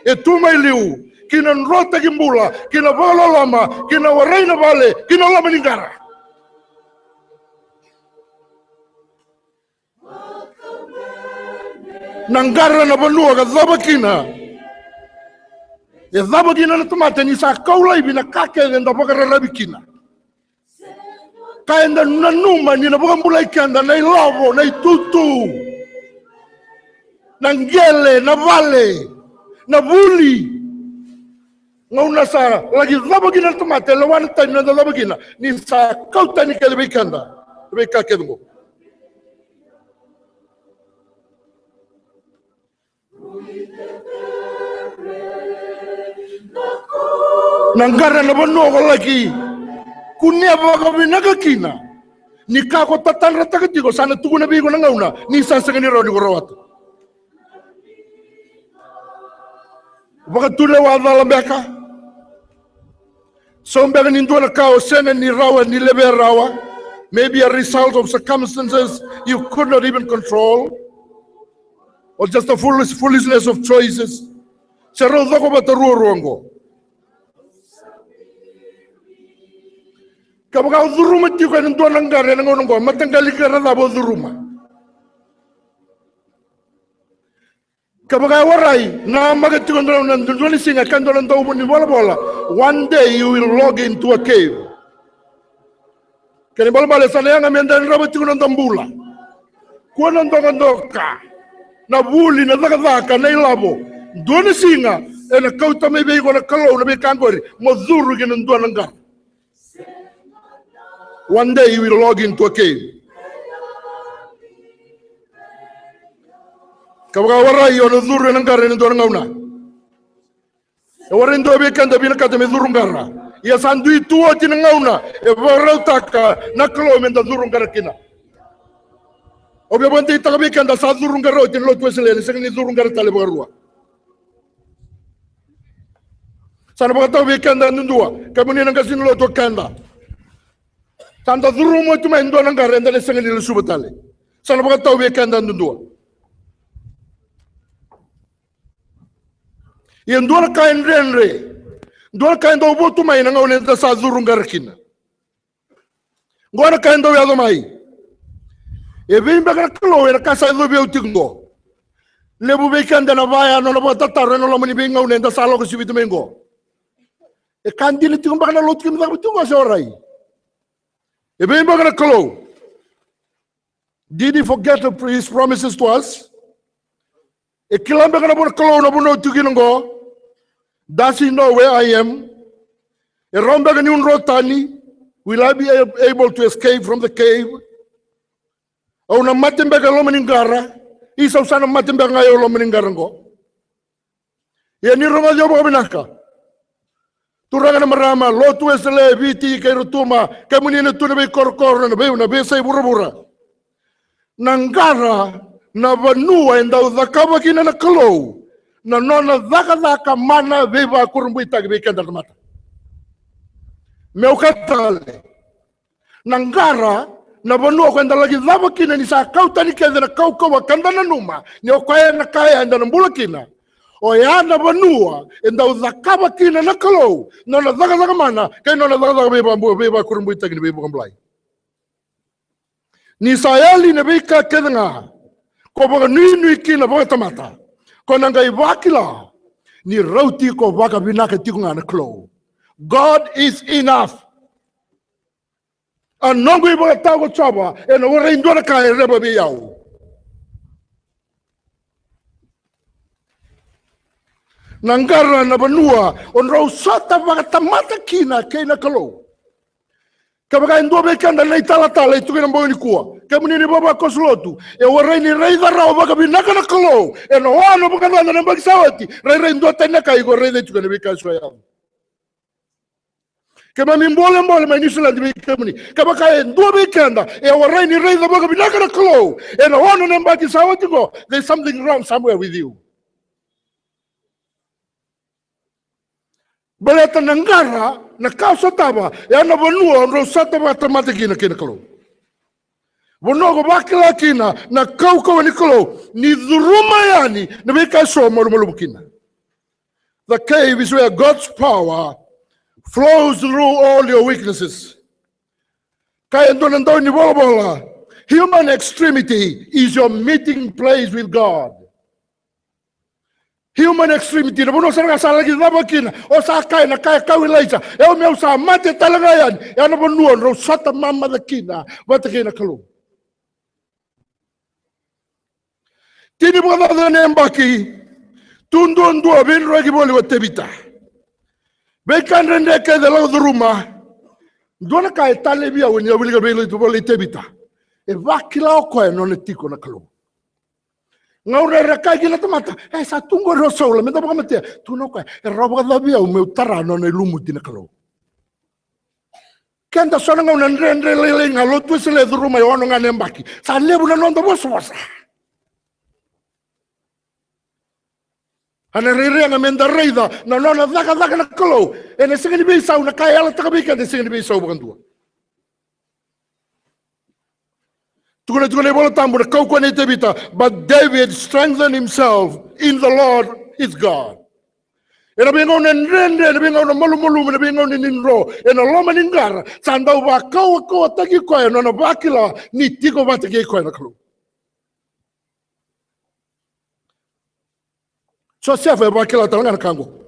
e tu mai liu ki na drotaki bula, ki na vakaloloma, ki na warai na vale, ki na loma ni qara. Na qara na vanua ka cava kina, e cava kina na tamata ni sa kau laivi na ka kece eda vakararavi kina. Ka eda nanuma ni na vakabulai keda, na ilavo, na itutu, na qele, na vale, na vuli. Gauna sa laki cava kina na tamata, e lewa na taimi na cava kina, ni sa kau tani kece vei keda na veika kece oqo. Na qara na vanua ko laki kunea vakavinaka kina. Ni ka ko tatadrataka tiko sa na tukuna vei iko na gauna ni sa sega ni rawa ni ko rawata. Vakatulewa cala beka. So beka ni dua na ka o sega ni rawa ni levea rawa. Maybe a result of circumstances you could not even control. Or just the foolish, foolishness of choices. Se rau coko vata ruarua oqo. Kevaka o curuma tiko ena dua na qara ena gauna oqo, mataqali qara cava o curuma? Kevaka e warai, namaka tiko dua na, dua na siga, ka dua na dau ni volavola. One day you will log into a cave. Kena ibalebale sa na yaga me da yadrava tiko na noda bula. Kua na dokadoka, na vuli, na cakacaka, na ilavo. Dua na siga ena kauta mai vei iko na Kalou na veika qori mo curu ki na dua na qara. One day you will log into a cave. Kevaka warai o na curu ena qara ena dua na gauna. E warai dua vei keda vinakata me curu qara. Ia sa dui tu oti na gauna e vakarautaka na Kalou me da curu qara kina. Au via vakadeitaka vei keda sa curu qara oti na lotu Wesele, ni sega ni curu qara tale vakarua. Sa na vakatau vei keda dudua, kemuni na qase ni lotu o keda. Sa da curuma oti mai dua na qara, eda na sega ni lesuva tale. Sa na vakatau vei keda dudua. Ia dua na ka e dredre, dua na ka e dau votu mai na gauna eda sa curu qara kina. Qo na ka e dau yaco mai. E vei beka na Kalou ena ka sa yacovi au tiko qo? Levu vei keda ena vaya nona vakatataro ena loma ni veigauna eda sa lako sivita mai qo. E ka dina tiko beka na lotu kina caka tiko qo se warai? E vei beka na Kalou? Did he forget his promises to us? E kila beka na vanua Kalou na vanua au tiko kina qo? Does he know where I am? E rawa beka niu dro tani? Will I be ab- able to escape from the cave? Au na mate beka e loma ni qara? Isa, au sa na mate beka ga e loma ni qara qo? Ia ni rogoci au vakavinaka. Turaga na marama, lotu Wesele, Viti kei Rotuma, kemuni na tu na veikorokoro, na vei, na veiyasai vuravura. Na qara na vanua e dau cakava kina na Kalou na nona cakacaka mana veivakurabuitaki vei keda na tamata. Meu kaya tale, na qara na vanua ko eda laki cava kina ni sa kau tani kece na kaukauwa ka da nanuma ni o koya na ka eda na bula kina. Oya na vanua e dau cakava kina na Kalou na nona cakacaka mana kei na nona cakacaka veiva- veivakurabuitaki ni veivakabulai. Ni sa yali na veika kece ga ko vakanuinui kina vakatamata, ko na qai vakila ni rauti ko vakavinaka tiko ga na Kalou. God is enough. A noqu ivakatawa ko Jiova ena warai dua na ka e reva vei au. Na qara na vanua o drau sota vakatamata kina kei na Kalou. Kevaka e dua vei keda na italatala e tu kina bogi nikua, kemuni na ivavakoso lotu, e warai ni raica rawa vakavinaka na Kalou ena ono vakacaca na yabaki sa oti, rairai dua tani na ka iko raica tu kina veika e so yaco. Keimami bolebole mai Niusiladi vei kemuni. Kevaka e dua vei keda e warai ni raica vakavinaka na Kalou ena ono na yabaki sa oti qo, there's something wrong somewhere with you. Baleta na qara na ka o sotava, e a na vanua o drau sota vakatamata kina kei na Kalou. Vanua ko vakila kina na kaukauwa ni Kalou ni curuma yani na veika e so malumalumu kina. The cave is where God's power flows through all your weaknesses. Kaya e dua na dau ni volavola, human extremity is your meeting place with God. Human extremity, na vanua sara ga sa laki cava kina, o sa kaya na ka e kaya o Ilaija, e au meu sa mate tale ga yani, e a na vanua drau sota mamaca kina vata kei na Kalou. Tini vakacaca na yabaki, tu duadua veidroki voli o Tevita. Veika dredre kece e lako curuma. Dua na ka e talevi au ni a wilika vei Tevita, volai Tevita. E vakila o koya na nona tiko na Kalou. Gauna era kaya kina na tamata, e, sa tu qori o Saula, me da vakamatea. Tukuna o koya, e rawa vakacava vei au meu tara na nona ilumuti na Kalou? Keda so na gauna dredre lailai ga, lotu Wesele e curu mai ono ga na yabaki. Sa levu na noda vosavosa. A na rairai ga me da raica na nona cakacaka na Kalou. Ena sega ni veisau, na ka e yalataka vei keda e sega ni veisau vakadua. Tukuna, tukuna na iVola Tabu na kaukauwa nei Tevita, but David strengthened himself in the Lord his God. Ena veigauna dredre, ena veigauna malumalumu, ena veigauna ni dro, ena loma ni qara, sa dau vakaukauwataki koya na nona vakila ni tiko vata kei koya na Kalou. Josefa e vakila tale ga na ka oqo.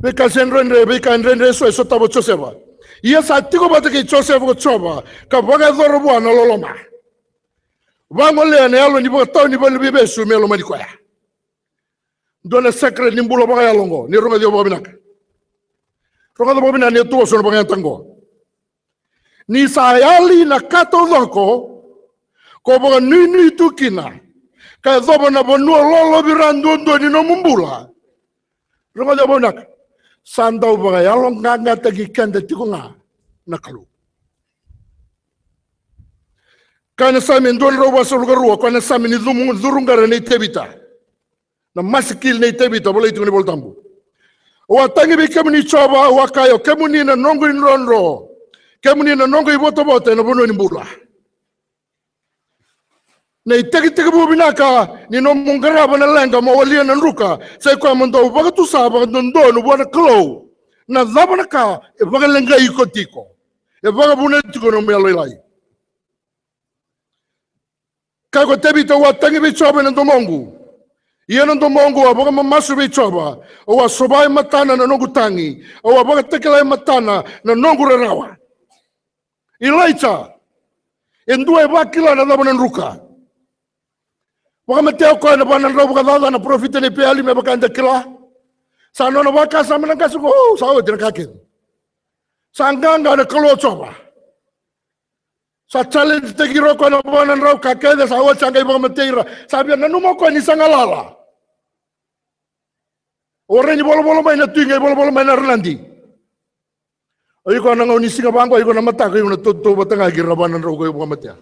Veika se dredre, veika dredre eso e sotava o Josefa. Ia sa tiko vata kei Josefa ko Jiova, ka vakayacora vua na loloma. Vagolea na yalo ni vakatau ni valeniveivesu me lomani koya. Dua na secret ni bula vakayalo oqo, ni rogoci au vakavinaka. Rogoca vakavinaka ni a tu oso na vakayagataka oqo. Ni sa yali na ka taucoko ko vakanuinui tu kina, ka yacova na vanua lolovira duadua ni nomu bula. Rogoca vakavinaka, sa dau vakayaloqaqataki keda tiko ga na Kalou. Kaya na Same dua na drau vasagavulu ka rua, kaya na Same ni cumu, curuqara nei Tevita. Na masikili nei Tevita, volai tiko na iVola Tabu. Au a tagi vei kemuni Jiova, au a kaya, o kemuni na noqu idrodro, kemuni na noqu ivotavota ena vanua ni bula. Na itekitekivu vinaka ni nomu qarava na leqa mo walia na druka, sa i koya mo dau vakatusa vakadodonu vua na Kalou na cava na ka e vakaleqai iko tiko, e vakavuna tiko na nomu yalolailai. Kaya ko Tevita, au a tagi vei Jiova ena domoqu. Ia na domoqu a vakamamasu vei Jiova. Au a sova e matana na noqu tagi. Au a vakatakila e matana na noqu rarawa. Ilaija, e dua e vakila na cava na druka. Vakamatea o koya na va na drau vakacaca na parofita nei Peali me vaka eda kila. Sa nona vakasama na qase qo, o, sa oti na ka kece. Sa qaqa na Kalou o Jiova. Sa challenge-taki ira o koya na va na drau ka kece, sa oti, sa qai vakamatei ira. Sa via nanuma o koya ni sa galala. O rai ni volavola mai na tui, qai volavola mai na ranadi. O iko na gauna ni siga vaqo, o iko na mataka, iko na tautauvata ga kei ira na va na drau ko iko vakamatea.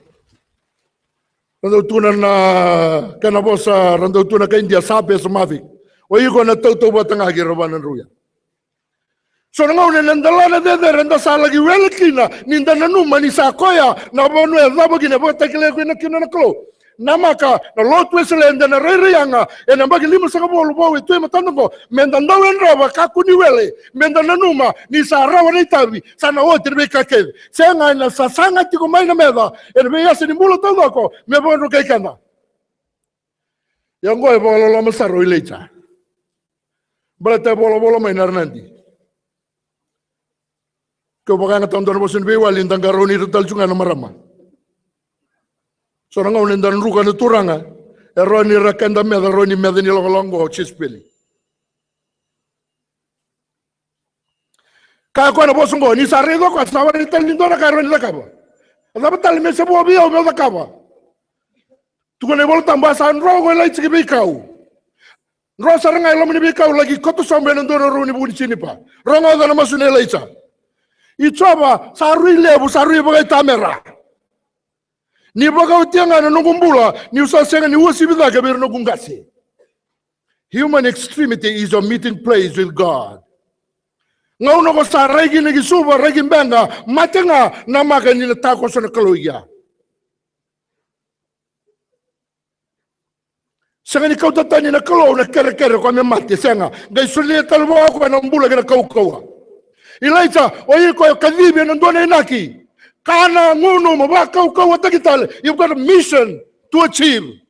Ra dau tukuna na kena vosa, ra dau tukuna ka Idia, sape samavi. O iko na tautauvata ga kei ira na va na drau ya. So na gauna ena delana cecere eda sa laki wele kina, ni da nanuma ni sa koya na vanua e cava kina, e vakatakilai koya kina na Kalou. Namaka, na lotu Wesele eda na rairai yaga ena yabaki limasagavulu vou e tu e matada oqo, me da dau yadrava, kakua ni wele, me da nanuma ni sa rawa na itavi, sa na oti na veika kece. Sega, ena sasaga tiko mai na meca ena veiyasa ni bula taucoko me vakadrukai keda. Ia oqo e vakaloloma sara o Ilaija. Baleta e volavola mai na ranadi. Keu vakayagataka dua na vosa ni veiwali, da qarauni ira tale tu ga na marama. So na gauna eda druka na turaga, e rawa ni ra keda meca, rawa ni meca ni lakolako qo o Jesipeli. Kaya koya na vosa oqo, ni sa raica o koya sa warai tale ni dua na ka e rawa ni cakava. A cava tale me se vo vei au meu cakava? Tukuna na iVola Tabu, a sa dro ko Ilaija ki veikau. Dro sara ga e loma ni veikau, laki koto sobu ena dua na rau ni vu ni jinipa. Rogoca na masu nei Ilaija. I Jiova, sa rui levu, sa rui vakaitamera. Ni vakaotia ga na noqu bula, niu sa sega ni uasivi cake vei ira noqu qase. Human extremity is your meeting place with God. Gauna ko sa rai kina ki Suva, rai ki Beqa, mate ga, namaka ni na takoso na Kalou i kea. Sega ni kauta tani na Kalou na kerekere ko me mate, sega. Qai solia tale vua o koya na bula kei na kaukauwa. Ilaija, o iko e kacivi ena dua na inaki. Kana, gunu, mo vakaukauwataki tale. You've got a mission to achieve.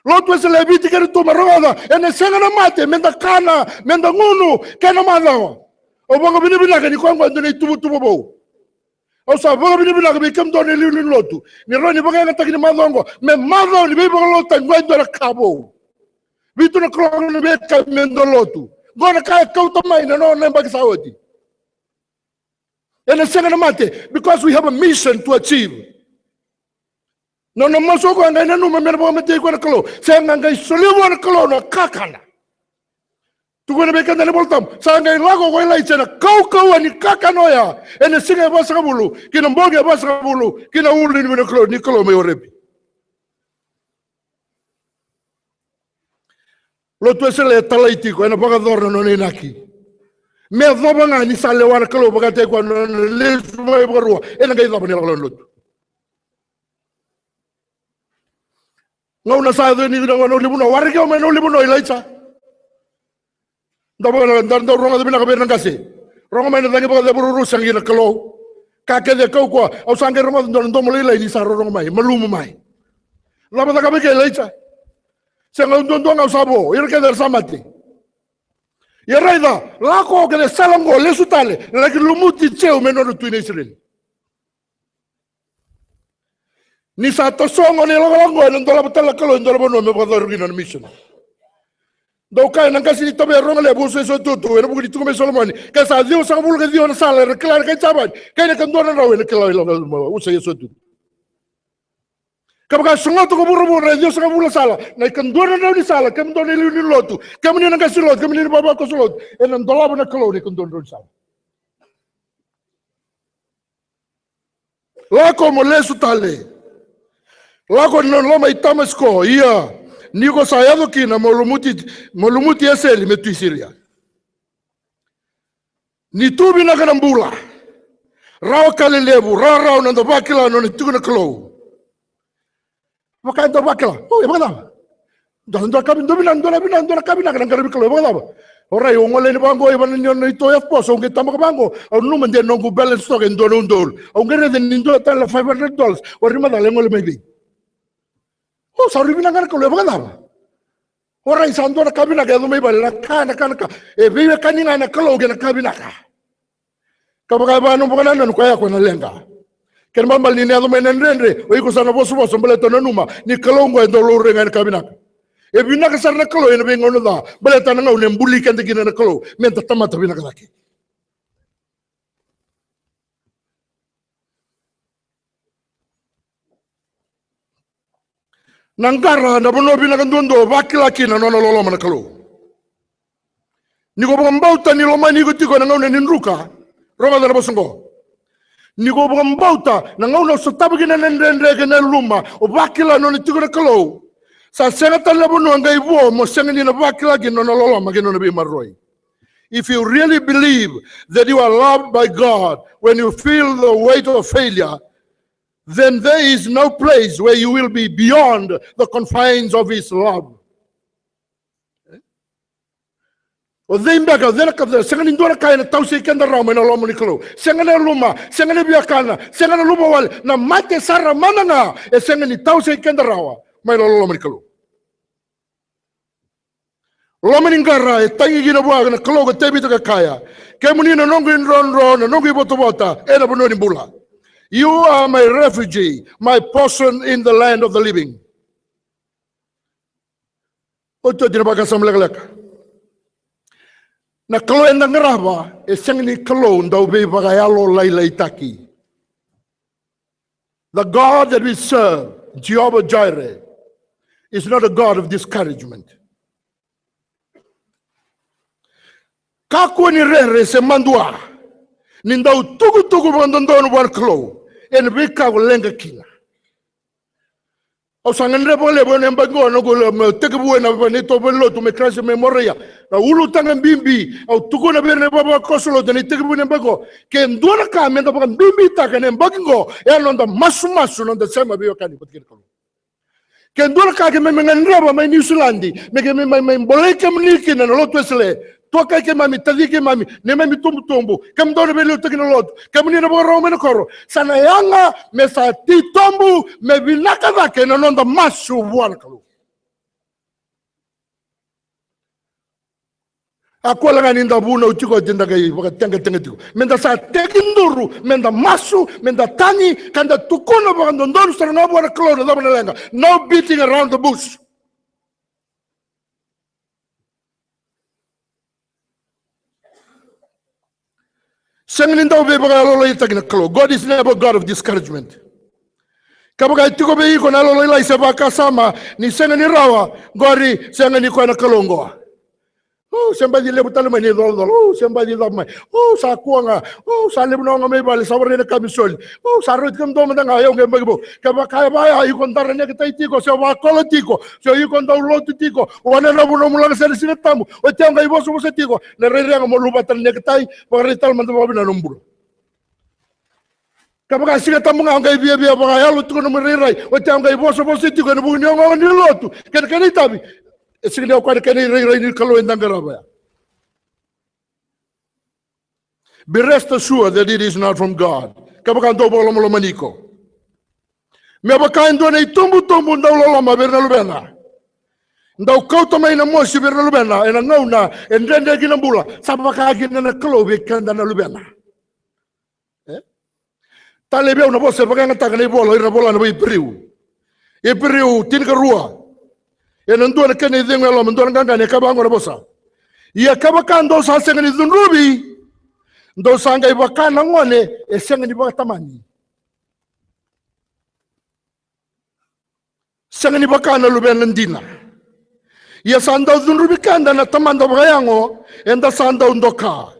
Lotu Wesele e Viti kei Rotuma, rogoca, ena sega na mate, meda kana, meda gunu, kei na macawa. Au vakavinavinaka ni koya oqo e dua na ituvatuva vou. Au sa vakavinavinaka vei kemudou na iliuliu ni lotu. Ni rawa ni vakayagataki ni macawa oqo me macawa ni veivakalotutaki, oqo e dua na ka vou. Vitu na kaloko ni veika me dua lotu. Oqo na ka e kauta mai na nona yabaki sa oti. Ena sega na mate, because we have a mission to achieve. Nona masu o koya qai nanuma me na vakamatei koya na Kalou. Sega, qai solia vua na Kalou na kakana. Tukuna vei keda na iVolatabu, sa qai lako ko Ilaija ena kaukauwa ni kakana oya, ena siga e vasagavulu ki na bogi e vasagavulu, ki na ulunivanua ni Kalou, ni Kalou mai Orepi. Lotu Wesele e talai tiko, ena vakayacora na nona inaki. Me yacova ga ni sa lewa na Kalou vakataki koya na nona lesu mai vakarua, ena qai cava na ilakolako ni lotu. Gauna sa yaco ni na, na ulunivanua, waraki au mai na ulunivanua, Ilaija. Da vaka, da, da rogoca vinaka vei ira na qase. Rogo mai na cagi vakacevururu, sega kina na Kalou. Ka kece e kau koya, au sa qai rogoca dua na domo lailai ni sa rorogo mai, malumu mai. Cava cakava i ke, Ilaija? Sega, au duadua ga au sa vo, ira kece era sa mate. Ia raica, lako kece sala oqo, lesu tale, laki lumuti Jiu me nona tui na Isireli. Ni sa toso gona na ilakolako, ena dolava tale na Kalou e dua na vanua me vakayacori kina na mission. Dau kaya na qase ni Tavea Rogo Levu, Uso e Sotutu, ena vuku ni tiko mai Solomoni, ke sa ciwasagavulu ka ciwa na sala era kila na kai Japani, kei na ikadua na drau ena kila na Uso e Sotutu. Kevaka e sogota ko vuravura e ciwasagavulu na sala, na ikadua na drau ni sala, kemudou na iliuliu ni lotu, kemuni na qase lotu, kemuni na ivavakoso lotu, ena dolava na Kalou na ikadua na drau ni sala. Lako mo lesu tale. Lako ni loma i Tamasiko, ia ni ko sa yaco kina mo lumuti, mo lumuti Eseli me tui Siria. Ni tu vinaka na bula, rawa ka lelevu, rawarawa na noda vakila na nona tiko na Kalou. Vaka e dau vakila, o, e vakacava? Dua, dua ka vi-, dua vinaka, dua na vinaka, dua na ka vinaka na qaravi Kalou, e vakacava? Orait, au gole yani vaqo, e vaka ni nona ito e yavu poso, au qai tabaka vaqo, au nanuma de noqu balance toka e dua na udolu. Au qai raica ni dua tale na five hundred dollars, warai macala e gole mai vei? O, sa rui vinaka na Kalou, e vakacava? Orait, sa dua na ka vinaka e yaco mai vale, na ka, na ka, na ka. E veiwekani ga na Kalou kei na ka vinaka. Kevaka e vaka nomu vakanananu, koya qo na leqa. Kena ibalebale ni na yaco mai na dredre, o iko sa na vosavosa baleta o nanuma ni Kalou qo e dau laurai ga ena ka vinaka. E vinaka sara na Kalou ena veigauna ca, baleta na gauna e buli keda kina na Kalou meda tamata vinaka cake. Na qara na vanua vinaka duadua vakila kina na nona loloma na Kalou. Ni ko vakabauta ni lomani iko tiko ena gauna ni druka, rogoca na vosa oqo. Ni ko vakabauta na gauna o sotava kina na dredre kei na yaluma, o vakila na nona tiko na Kalou, sa sega tale na vanua qai vo mo sega ni na vakila kina na nona loloma kei na nona veimaroroi. If you really believe that you are loved by God, when you feel the weight of failure, then there is no place where you will be beyond the confines of His love. O cei beka, o cei na ka, sega ni dua na ka ena tausei keda rawa mai na loma ni Kalou. Sega na yaluma, sega na viakana, sega na luvawale, na mate sara mada ga, e sega ni tausei keda rawa mai na loma ni Kalou. Loma ni qara e tagi kina vua na Kalou ko Tevita ka kaya, kemuni na noqu idrodro, na noqu ivotavota ena vanua ni bula. You are my refuge, my portion in the land of the living. Otioti na vakasama lekaleka. Na Kalou eda qarava e sega ni Kalou dau veivakayalolailaitaki. The God that we serve, Jehovah Jireh, is not a God of discouragement. Kakua ni rere se madua ni dau tukutuku vakadodonu vua na Kalou ena veika ko leqa kina. Au sa gadreva vakalevu ena yabaki qo, noqu tekivu ena neitou valenilotu mai Christ mai Moriah. Na ulutaga bibi au tukuna vei ira na ivavakoso lotu ena itekivu ni yabaki qo. Ke dua na ka meda vakabibitaka ena yabaki qo, e a noda masumasu, noda sema veiwekani vata kei na Kalou. Ke dua na ka keimami gadreva mai Niusiladi me keimami mai, mai bolei kemuni kina na Lotu Wesele, tuakai keimami, taci keimami, neimami tubutubu, kemudou na veiliutaki na lotu, kemuni na vakarau mai na koro, sa na yaga me sa titobu, me vinaka cake na noda masu vua na Kalou. A koya ga ni da vunau tiko oti, da qai vakateqateqa tiko. Meda sa tekiduru, meda masu, meda tagi, ka da tukuna vakadodonu sara ga vua na Kalou na cava na leqa. No beating around the bush. Sega ni dau veivakayalolailaitaki na Kalou. God is never a God of discouragement. Ka vaka e tiko vei iko na yalolailai se vakasama ni sega ni rawa, qori sega ni koya na Kalou qo. O, se baci levu tale mai na icolacola. O, se baci cava mai. O, sa kua ga. O, sa levu na oga mai vale, sa warai na kamisoli. O, sa rauti kemudou mada ga, o yau qai yabaki vou. Kevaka e vaya, iko dara neketai tiko, se vakola tiko, se iko dau lotu tiko, o wana na vuna o mu laga sere Siga Tabu, oti yau qai vosavosa tiko. Na rairai ga mo luvata na neketai, vakarai tale mada vakavinaka na nomu bula. Kevaka Siga Tabu ga o qai viavia vakayalo tiko na nomu rairai, oti yau qai vosavosa tiko ena vuku ni ogaoga ni lotu kei na kena itavi. E sega ni o koya na kena irairai ni Kalou eda qarava ya. Be rest assured that it is not from God. Kevaka dou vakalomalomani iko. Me vaka e dua na itubutubu dau loloma vei ira na luvena. Dau kauta mai na mosi vei ira na luvena ena gauna e dredre kina na bula. Sa vaka kina na Kalou vei keda na luvena. E? Talei vei au na vosa e vakayagataka na ivola, o ira na vola na Iperiu. Iperiu tinikarua. Ena dua na kena icegu e loma, dua na qaqani e kaya vaqo na vosa. Ia kevaka dou sa sega ni cudruvi, dou sa qai vaka na gone e sega ni vakatamani. Sega ni vaka na luvena dina. Ia sa dau cudruvi keda na Tamada vakayago, eda sa dau doka.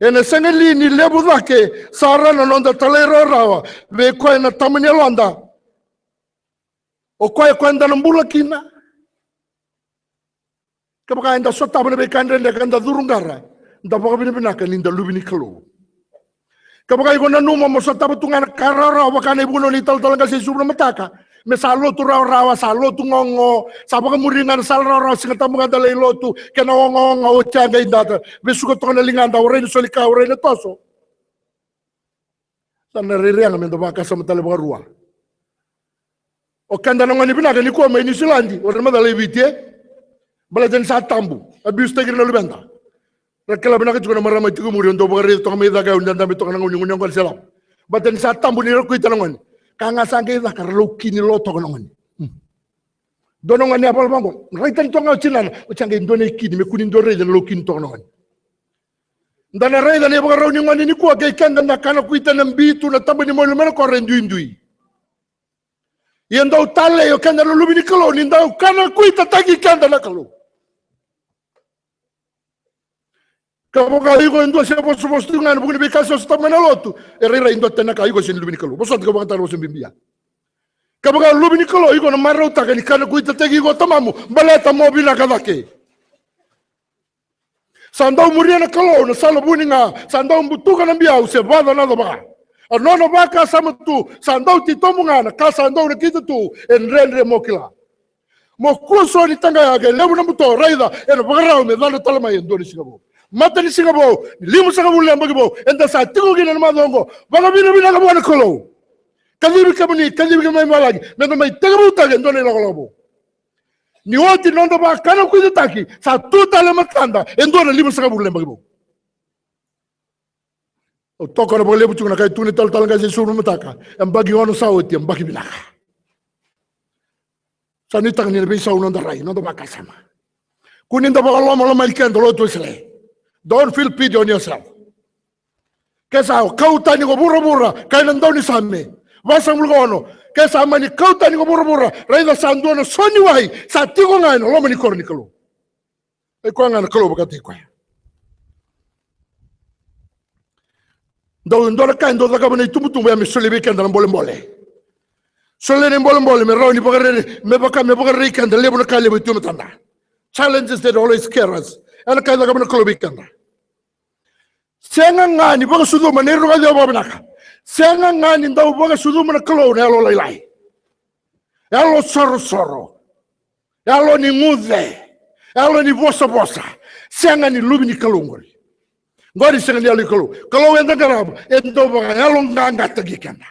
Ena sega li ni levu cake sara na noda talairawarawa vei koya na tama ni yaloda? O koya, koya eda na bula kina. Kevaka eda sotava na veika dredre ka da curuqara, da vakavinavinaka ni da luve ni Kalou. Kevaka iko nanuma mo sotava tu ga na ka rawarawa vaka na ivunau ni talatala qase Suvu na mataka, me sa lotu rawarawa, sa lotu gogo, sa vakamuri ga na sala rawarawa, Siga Tabu ga da lai lotu, kena ogaoga, oti ya qai da vesuka toka na ligada, warai na soli ka, warai na toso. Sa na rairai ga me da vakasama tale vakarua. O keda na gone vinaka nikua mai Niusiladi, o ira na macala e Viti, e? Baleta ni sa tabu, abuse-taki ira na luveda. Ra kila vinaka tiko na marama e tiko muri, o dau vakaraica toka mai cake, au dadabe toka na gauna ni gone oqo se lava. Baleta ni sa tabu ni ra kuita na gone. Ka ga sa qai caka, ra laukini lo toka na gone. Hmm. Dua na gone a vala vaqo, raitani toka ga o tinana, oti ya qai dua na ikini, me kua ni dua raica na laukini toka na gone. Da na raica na ivakarau ni gone nikua kei keda na kana kuita na bitu, na taba ni moli mai na koro e duidui. Ia dau talei o keda na luve ni Kalou ni dau kana kuitataki keda na Kalou. Kevaka iko e dua se vosavosa tu ga ena vuku ni veika se sotava mai na lotu, e rairai dua tani na ka, iko sega ni luve ni Kalou. Vosota, kevaka tale vosa bibi ya. Kevaka luve ni Kalou, iko na marautaka ni kana kuitataki iko o tamamu, baleta mo vinaka cake. Sa dau muria na Kalou na sala vuni ga, sa dau butuka na biau se vaca na cava ga. A nona vakasama tu, sa dau titobu ga na ka sa dau nakita tu, e dredre mo kila. Mo kua so ni taqaya ke levu na buto, raica, ena vakarau me cadra tale mai e dua na siga vou. Mata ni siga vou, ni limasagavulu na yabaki vou, eda sa tiko kina na macawa oqo, vakavinavinaka vua na Kalou. Kacivi kemuni, kacivi kemuni mai valagi, meda mai tekivuta e dua na ilakolako vou. Ni oti noda vakana kuitataki, sa tu tale matada e dua na limasagavulu na yabaki vou. Au tokona vakalevu tiko na ka e tukuna na talatala qase Suvu na mataka. Yabaki ono sa oti, yabaki vinaka. Sa nuitaka ni na veisau noda rai, noda vakasama. Kua ni da vakalomalomani keda, lotu Wesele. Don't feel pity on yourself. Ke sa kau tani ko vuravura, kaya na daunisame vasagavulu ka ono. Ke sa mani kau tani ko vuravura, raica sa dua na soniwai sa tiko ga ena loma ni koro ni Kalou. E koya ga na Kalou vakataki koya. Dau dua na ka e dau cakava na itubutubu ya me solia vei keda na bolebole. Solia na bolebole me rawa ni vakarere, me vaka, me vakarerei keda levu na ka levu e tu e matada. Challenges that always scare us. Ena ka e cakava na Kalou vei keda. Sega ga ni vakasucuma, na irokaceu vakavinaka. Sega ga ni dau vakasucuma na Kalou na yalolailai. Yalo sorosoro. Yalo ni guce. Yalo ni vosavosa. Sega ni luve ni Kalou qori. Qori sega ni yalo ni Kalou. Kalou eda qarava, e dau vakayaloqaqataki keda.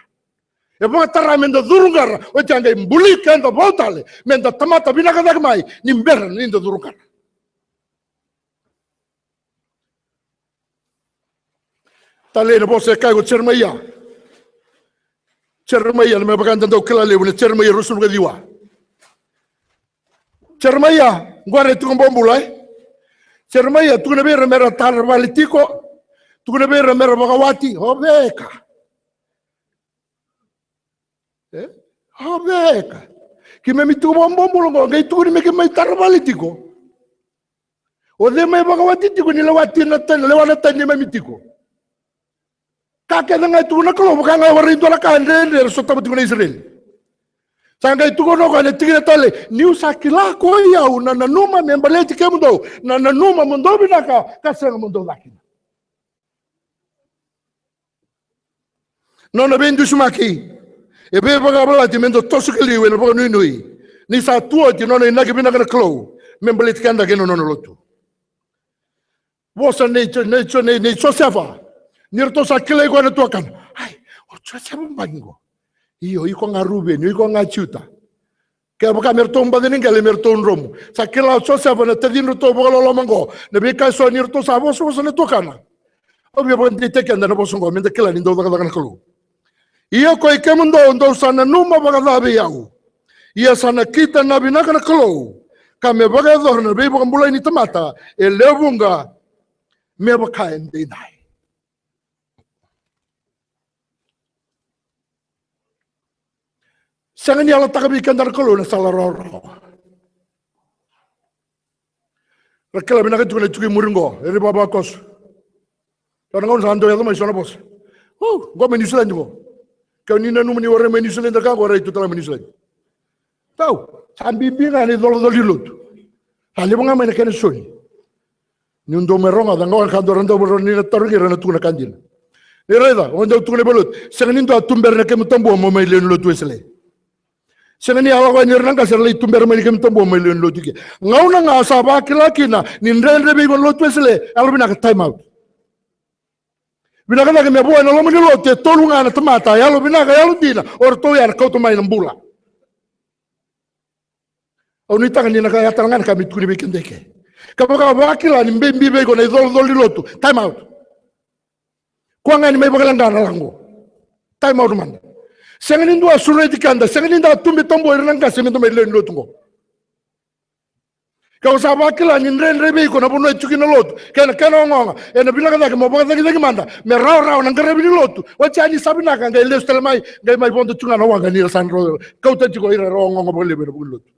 E vakatara meda curuqara, oti ya qai buli keda vou tale, meda tamata vinaka cake mai, ni bera ni da curuqara. Talei na vosa e kaya ko Jeremaia. Jeremaia, na me vaka eda dau kila levu na Jeremaia ruasagavulu ka ciwa. Jeremaia, qori e tiko bobula, e? Jeremaia, tukuna vei ira mera tara vale tiko. Tukuna vei ira mera vakawati, o veka. E? A veka. Keimami tiko vakabobula oqo, qai tukuni me keimami tara vale tiko. O cei mai vakawati tiko ni lewa tani na tani, lewa na tani neimami tiko? Ka kece ga e tukuna na Kalou, vaka ga e warai dua na ka dredre era sotava tiko na Isireli. Sa qai tukuna o koya na tikina tale, niu sa kila ko i au na nanuma me baleti kemudou, na nanuma mo dou vinaka ka sega mo dou ca kina. Nona veidusimaki e veivakayavalati me da toso ki liu ena vakanuinui ni sa tu oti nona inaki vinaka na Kalou me baleti keda kei na nona lotu. Vosa nei Jo-, nei Jo-, nei, nei Josefa. Ni ratou sa kilai koya na tuakana. Ai, o Josefa bagi qo. Io, iko ga Ruveni, iko ga Juta. Kevaka me ratou baci ni qele me ratou dromu. Sa kila o Josefa na tacidratou vakaloloma qo na veika eso ni ratou sa vosavosa na tuakana. Au via vakadeitaki keda na vosa qo me da kila ni dau cakacaka na Kalou. Ia ko i kemudou dou sa nanuma vakacava vei au? Ia sa nakita na vinaka na Kalou ka me vakayacora na veivakabulai ni tamata e lewe vuqa me vaka e daidai. Sega ni yalataka vei keda na Kalou na sala rawarawa. Ra kila vinaka tiko na tiko i muri qo, e ri vavakoso. Sa na gauna sa dau yaco mai so na vosa. O, qo mai Niusiladi qo. Keu ni nanuma ni warai mai Niusiladi, ka qo warai tu tale mai Niusiladi. Tau, sa bibi ga na icolacola ni lotu. Sa levu ga mai na kena soni. Niu dau mai rogoca ga ka dau ra dau ra ni na tarogi ra na tukuna ka dina. Ni raica, o dau tukuna vei lotu. Sega ni dua tubera na kemu tabua mo mai lewe ni lotu Wesele. Sega ni yala koya ni ra na qase ra lai tubera mai na kemu tabua mai lewe ni lotu ke. Gauna ga sa vakila kina ni dredre vei iko na lotu Wesele, yalo vinaka time out. Vinaka cake me vua ena loma ni lotu e tolu ga na tamata, yalo vinaka, yalo dina, o ratou ya na kauta mai na bula. Au nuitaka ni na ka ya tale ga na ka me tukuni vei keda eke. Kevaka vakila ni bibi vei iko na icolacola ni lotu, time out. Kua ga ni mai vakaleqa na laqo. Time out mada. Sega ni dua sureti keda, sega ni da tubi tabua ira na qase me da mai lewe ni lotu qo. Kevaka sa vakila ni dredre vei iko na vanua e tiko kina na lotu kei na kena ogaoga, ena vinaka cake mo vakacagicagi mada me rawarawa na qaravi ni lotu. Oti ya ni sa vinaka qai lesu tale mai, qai mai vodo tu ga na waqa ni ra sa na rawa kauta tiko ira era ogaoga vakalevu ena vuku ni lotu.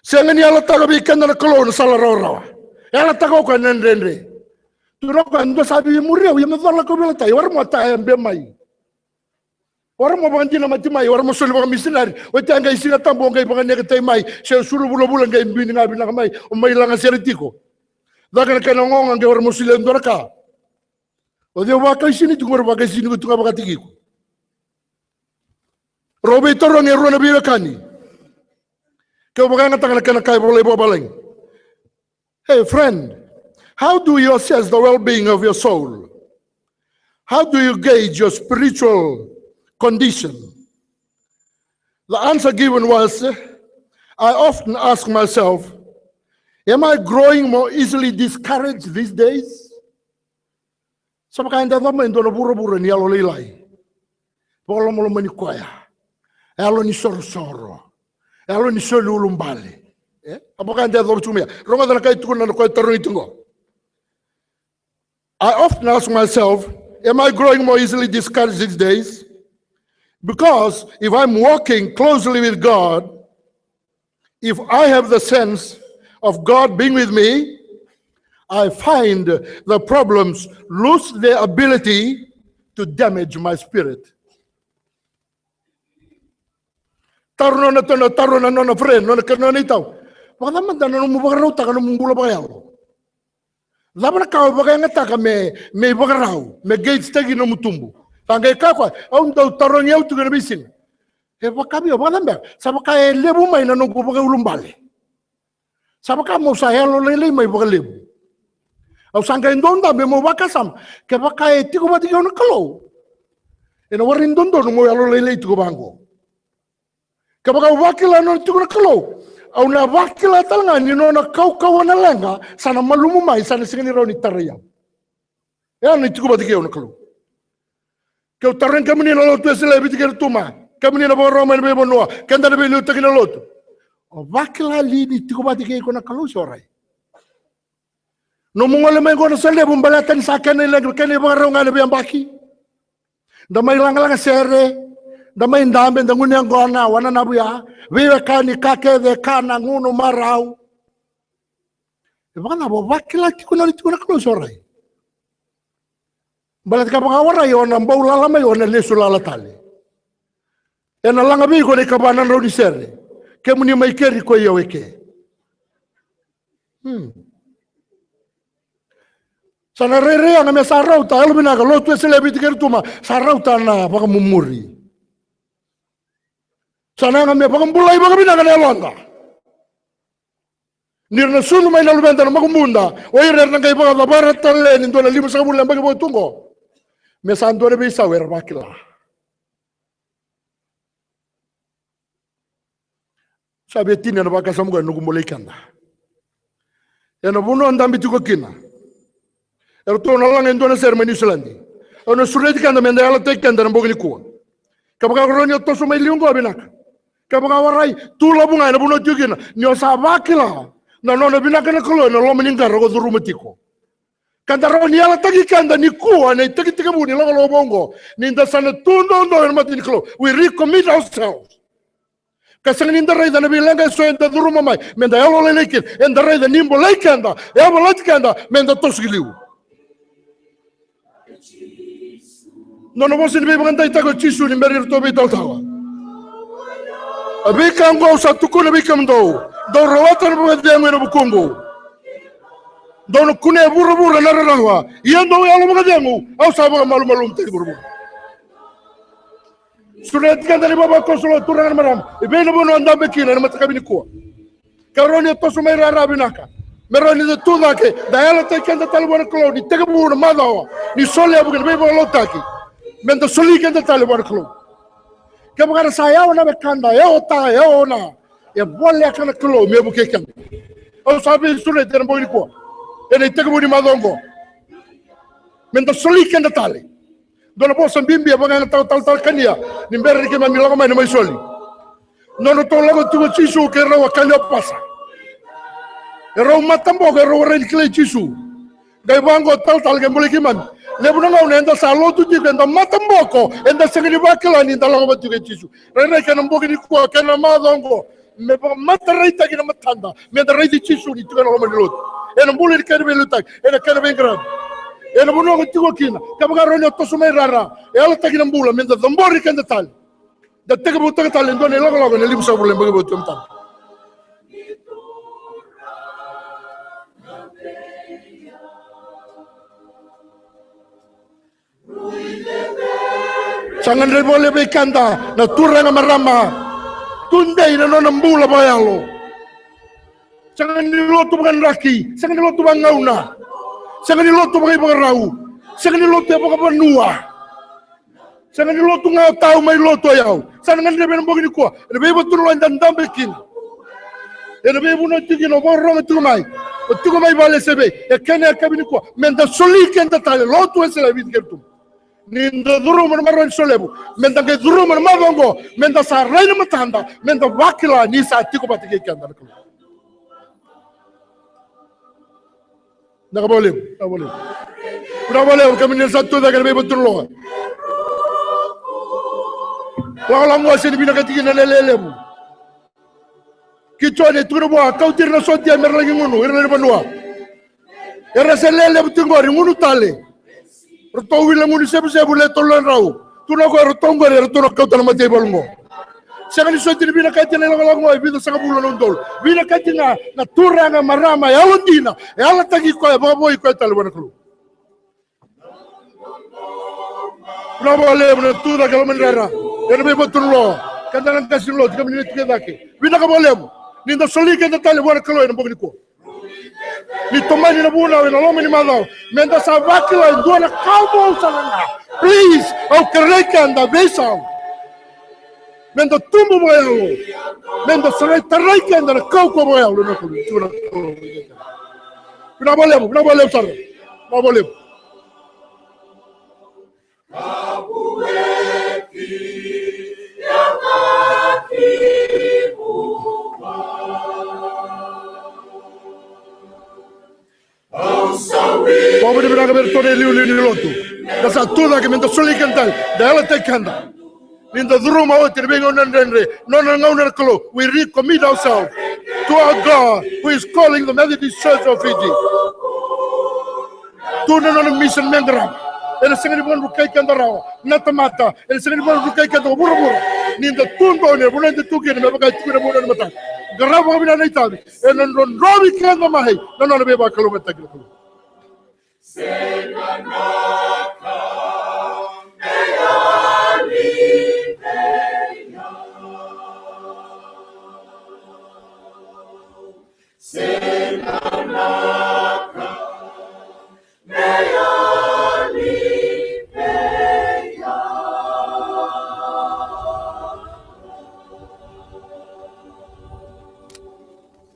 Sega ni yalataka vei keda na Kalou na sala rawarawa. Yalataka o koya na dredre. Tukuna o koya, dua sa via muri au, ia me cola kau vei latai, wara mo a taya be mai. Wara mo vakadinamati mai, wara mo soli vakamisinari. Oti a qai Siga Tabu o qai vakaneketai mai, se suru vulavula qai bini ga vinaka mai, o mai laga sere tiko. Caka na kena ogaoga qai wara mo solia e dua na ka. O cei o vakaisini tiko, o vakaisini tiko ga vakataki iko. Rau veitarogi e rua na veiwekani. Keu vakayagataka na kena ka e volai vakavalagi. Hey friend, how do you assess the well-being of your soul? How do you gauge your spiritual condition? The answer given was, I often ask myself, am I growing more easily discouraged these days? Sa vaka eda yacova mai e dua na vuravura ni yalo lailai. Vakalomalomani koya. Yalo ni sorosoro. Yalo ni soli ulubale. E? A vaka eda yacova tiko mai ya. Rogoca na ka e tukuna na koya e tarogi tiko qo. I often ask myself, am I growing more easily discouraged these days? Because if I'm walking closely with God, if I have the sense of God being with me, I find the problems lose their ability to damage my spirit. Taro nona, taro na nona friend, nona kena nona itau. Vakacava mada na nomu vakarautaka nomu bula vakayalo? Cava na ka o vakayagataka me, me ivakarau, me gauge-taki nomu tubu? Sa qai kaya o koya, au dau tarogi au tiko ena veisiga. E vaka vei au, vakacava beka? Sa vaka e levu mai na noqu vakaulubale. Sa vaka meu sa yalolailai mai vakalevu. Au sa qai dau dabe meu vakasama, kevaka e tiko vata kei au na Kalou, ena warai dodonu meu yalolailai tiko vaqo. Kevaka au vakila nona tiko na Kalou, au na vakila tale ga ni nona kaukauwa na leqa sa na malumu mai, sa na sega ni rawa ni tarai au. E a na tiko vata kei au na Kalou. Keu tarogi kemuni na lotu Wesele e Viti kei Rotuma, kemuni na vakarorogo mai na veivanua, keda na veiliutaki na lotu. O vakila li ni tiko vata kei iko na Kalou se o rai? Nomu gole mai qo na Salevu baleta ni sa kena ileqa, kena ivakarau ga na veiyabaki. Da mai lagalaga sere, da mai dabe, da gunu yaqona, wananavu ya, veiwekani, ka kece, kana, gunu, marau. E vakacava o vakila tiko na nona tiko na Kalou se warai? Baleta ka vaka warai, o na bau lala mai, o na lesu lala tale. Ena laga vei iko na ikava na drau ni sere. Kemuni mai keri, koi au e ke. Hmm. Sa na rairai yaga me sa rauta, yalovinaka, Lotu Wesele e Viti kei Rotuma, sa rauta na vakamumuri. Sa na yaga me vakabulai vakavinaka na yaloda. Ni ra na sucu mai na luveda na makubuda, o ira era na qai vakacavara tale ni dua na limasagavulu na yabaki vakatu oqo. Me sa dua na veisau era vakila. Sa via tini na vakasama qo ena noqu bolei keda. Ena vanua dabe tiko kina, eratou na laga e dua na sere mai Niusiladi. Au na sureti keda me da yalataki keda ena bogi nikua. Kevaka o rawa ni o toso mai liu qo, vinaka. Kevaka warai, tu lavu ga ena vanua o tiko kina, ni o sa vakila na nona vinaka na Kalou ena loma ni qara o curuma tiko. Ka da rawa ni yalataki keda nikua ena itekitekivu ni lakolako vou oqo, ni da sa na tu doudou ena mata ni Kalou. We recommit ourselves. Ka sega ni da raica na veileqa eso eda curuma mai me da yalolailai kina, eda raica ni bolei keda, yavalati keda me da toso ki liu. Nona vosa ni veivakadei tiko o Jisu ni bera ni ratou veitalatala. A veika oqo au sa tukuna vei kemudou, dou rawata na vakacegu ena vukuqu. Dou na kunea e vuravura na rarawa, ia dou yalo vakacegu, au sa vakamalumalumutaki vuravura. Sureti keda na ivavakoso, turaga na marama, e vei na vanua o dabe kina ena mataka nikua. Ka rawa ni o toso mai rara, vinaka. Me rawa ni da tu cake, da yalataki keda tale vua na Kalou ni tekivu na macawa ni solevu kei na veivakalotutaki. Me da soli keda tale vua na Kalou. Kevaka era sa yawa na wekada, yawa ta, yawa na, e voleka na Kalou me vukei keda. Au sa veisureti ena bogi nikua, ena itekivu ni macawa oqo, me da soli keda tale. Dua na vosa bibi e vakayagataka o talatala Kania ni bera ni keimami lako mai na mai soli. Nodratou lako tiko o Jisu kei rau a Kaliopasa. E rau mataboko, e rau warai ni kilai Jisu. Qai vaqo talatala, qai bolei keimami. Levu na gauna eda sa lotu tiko, eda mataboko, eda sega ni vakila ni da lako vata tiko kei Jisu. Rairai kei na bogi nikua, kei na macawa oqo, me vakamataraitaki na matada, me da raici Jisu ni tiko ena loma ni lotu, ena bula ni kena veiliutaki, ena kena veiqaravi, ena vanua ko tiko kina. Kevaka rawa ni o toso mai rara, e yalataki na bula me da cabori keda tale. Da tekivutaka tale e dua na ilakolako ena limasagavulu na yabaki vakatu e matana. Sa gadrevi vakalevu vei keda na turaga, marama, tudei na nona bula vakayalo. Sega ni lotu vakadraki, sega ni lotu vakagauna, sega ni lotu vakaivakarau, sega ni lotu e vakavanua. Sega ni lotu ga o tau mai lotu o yau. Sa na gadrevi ena bogi nikua, ena veivatu ni lotu eda dabe kina, ena veivanua tiko kina, o vakarorogo tiko mai, o tiko mai vale se vei, e kena yakavi nikua, me da soli keda tale, Lotu Wesele e Viti kei Rotuma. Ni da curuma na marau ni solevu, me da qai curuma na macawa oqo, me da sa rai na matada, me da vakila ni sa tiko vata kei keda na Kalou. Vinaka vakalevu, vinaka vakalevu. Vinaka vakalevu, kemuni na sa tu cake ena veivatu ni lotu. Lakolako qo e sega ni vinakati kina na yalewa levu. Kei Joni e tukuna vua, kauti ira na sotia me ra laki gunu, ira na lewe ni vanua. Era se yalewa levu tiko qori, gunu tale. Ratou wili na gunu isevusevu le tolu na drau. Tukuna o koya, ratou qori, ratou na kauta na mataivalu qo. Sega ni soti ni vinakati na ilakolako qo e vica sagavulu na udolu. Vinakati ga na turaga, marama yalodina, e yalataki koya, vakavoui koya tale vua na Kalou. Vinaka vakalevu na tu cake e loma ni rara, ena veivatu ni lotu, keda na qase ni lotu, kemuni na tu cake. Vinaka vakalevu ni da soli keda tale vua na Kalou ena bogi nikua. Ni tomani na vunau ena loma ni macawa, me da sa vakila e dua na ka vou sara ga. Please, au kerei keda veisau. Me da tubu vakayalo. Me da sa qai tarai keda na kaukauwa vakayalo. Vinaka vakalevu, vinaka vakalevu sara. Vinaka vakalevu. Vakavinavinaka vei iratou na iliuliu ni lotu. Da sa tu cake me da soli keda tale, da yalataki keda. Ni da curuma oti na veigauna dredre, nona gauna na Kalou, we recommit ourselves to our God who is calling the Methodist Church of Fiji. Tu na nona mission me qarava. Ena sega ni vakadrukai keda rawa na tamata, ena sega ni vakadrukai keda ko vuravura. Ni da tu donu ena vanua eda tu kina, me vaka e tukuna na vunau ni mataka. Qarava vakavinaka na itavi, ena drodrovi keda mai na nona veivakalougatataki na Kalou.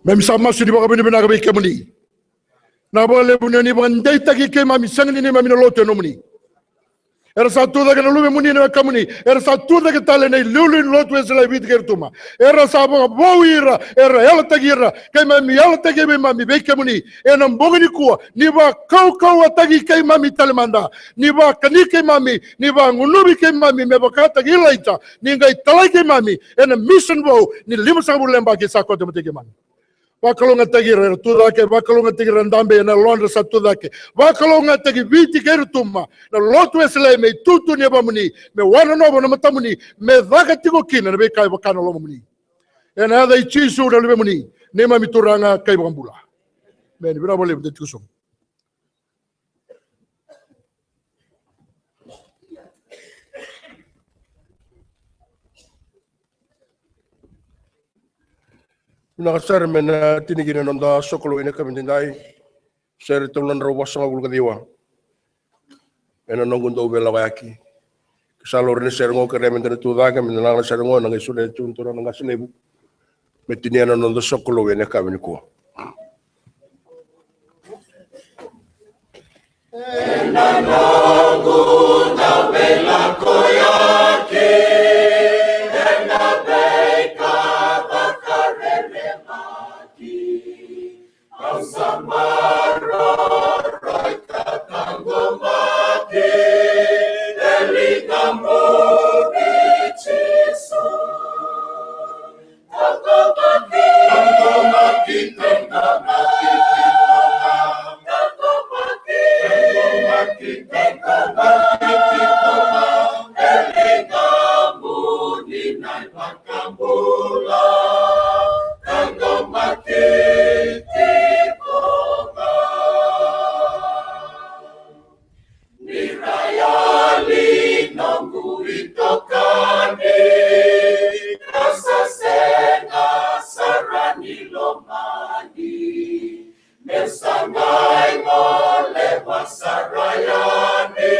Keimami sa masu ni vakavinavinaka vei kemuni. Na vakalevu ni oni vakadeitaki keimami, sega ni neimami na lotu e nomuni. Era sa tu cake na luvemuni, na wekamuni. Era sa tu cake tale na iliuliu ni lotu Wesele e Viti kei Rotuma. Era sa vakavouya ira, era yalataki ira. Keimami yalataki keimami vei kemuni ena bogi nikua. Ni vakaukauwataki keimami tale mada. Ni vakani keimami, ni vagunuvi keimami me vakataki Ilaija. Ni qai talai keimami ena mission vou ni limasagavulu na yabaki sa koto mai vei keimami. Vakalougatataki ira era tu cake, vakalougatataki ira na dabe ena yalodra sa tu cake. Vakalougatataki Viti kei Rotuma, na lotu Wesele me itutu ni yavamuni, me wanonova na matamuni, me caka tiko kina na veika e vaka na lomamuni. Ena yaca i Jisu na luvemuni, neimami Turaga ka iVakabula. Emeni. Vinaka vakalevu, da tiko sobu. Vinaka sara me na tini kina na noda sokalou ena yakavi edaidai. Sere tolu na drau vasagavulu ka ciwa. Ena noqu dau veilakoyaki, ke sa laurai na sere qo, kerea me da na tu cake me da na laga na sere qo, na qai solia tu na turaga na qase levu me tinia na noda sokalou ena yakavi nikua. Ena noqu dau veilakoyaki, ena veika vakarerevaki, au sa maroroi ka taqomaki e ligamuni Jisu. Taqomaki, taqomaki, taqomaki, taqomaki, taqomaki, taqomaki, e ligamuni na iVakabula. Taqomaki tiko ga. Ni ra yali noqu itokani, ka sa sega sara ni lomani, me sa qai goleva sara yani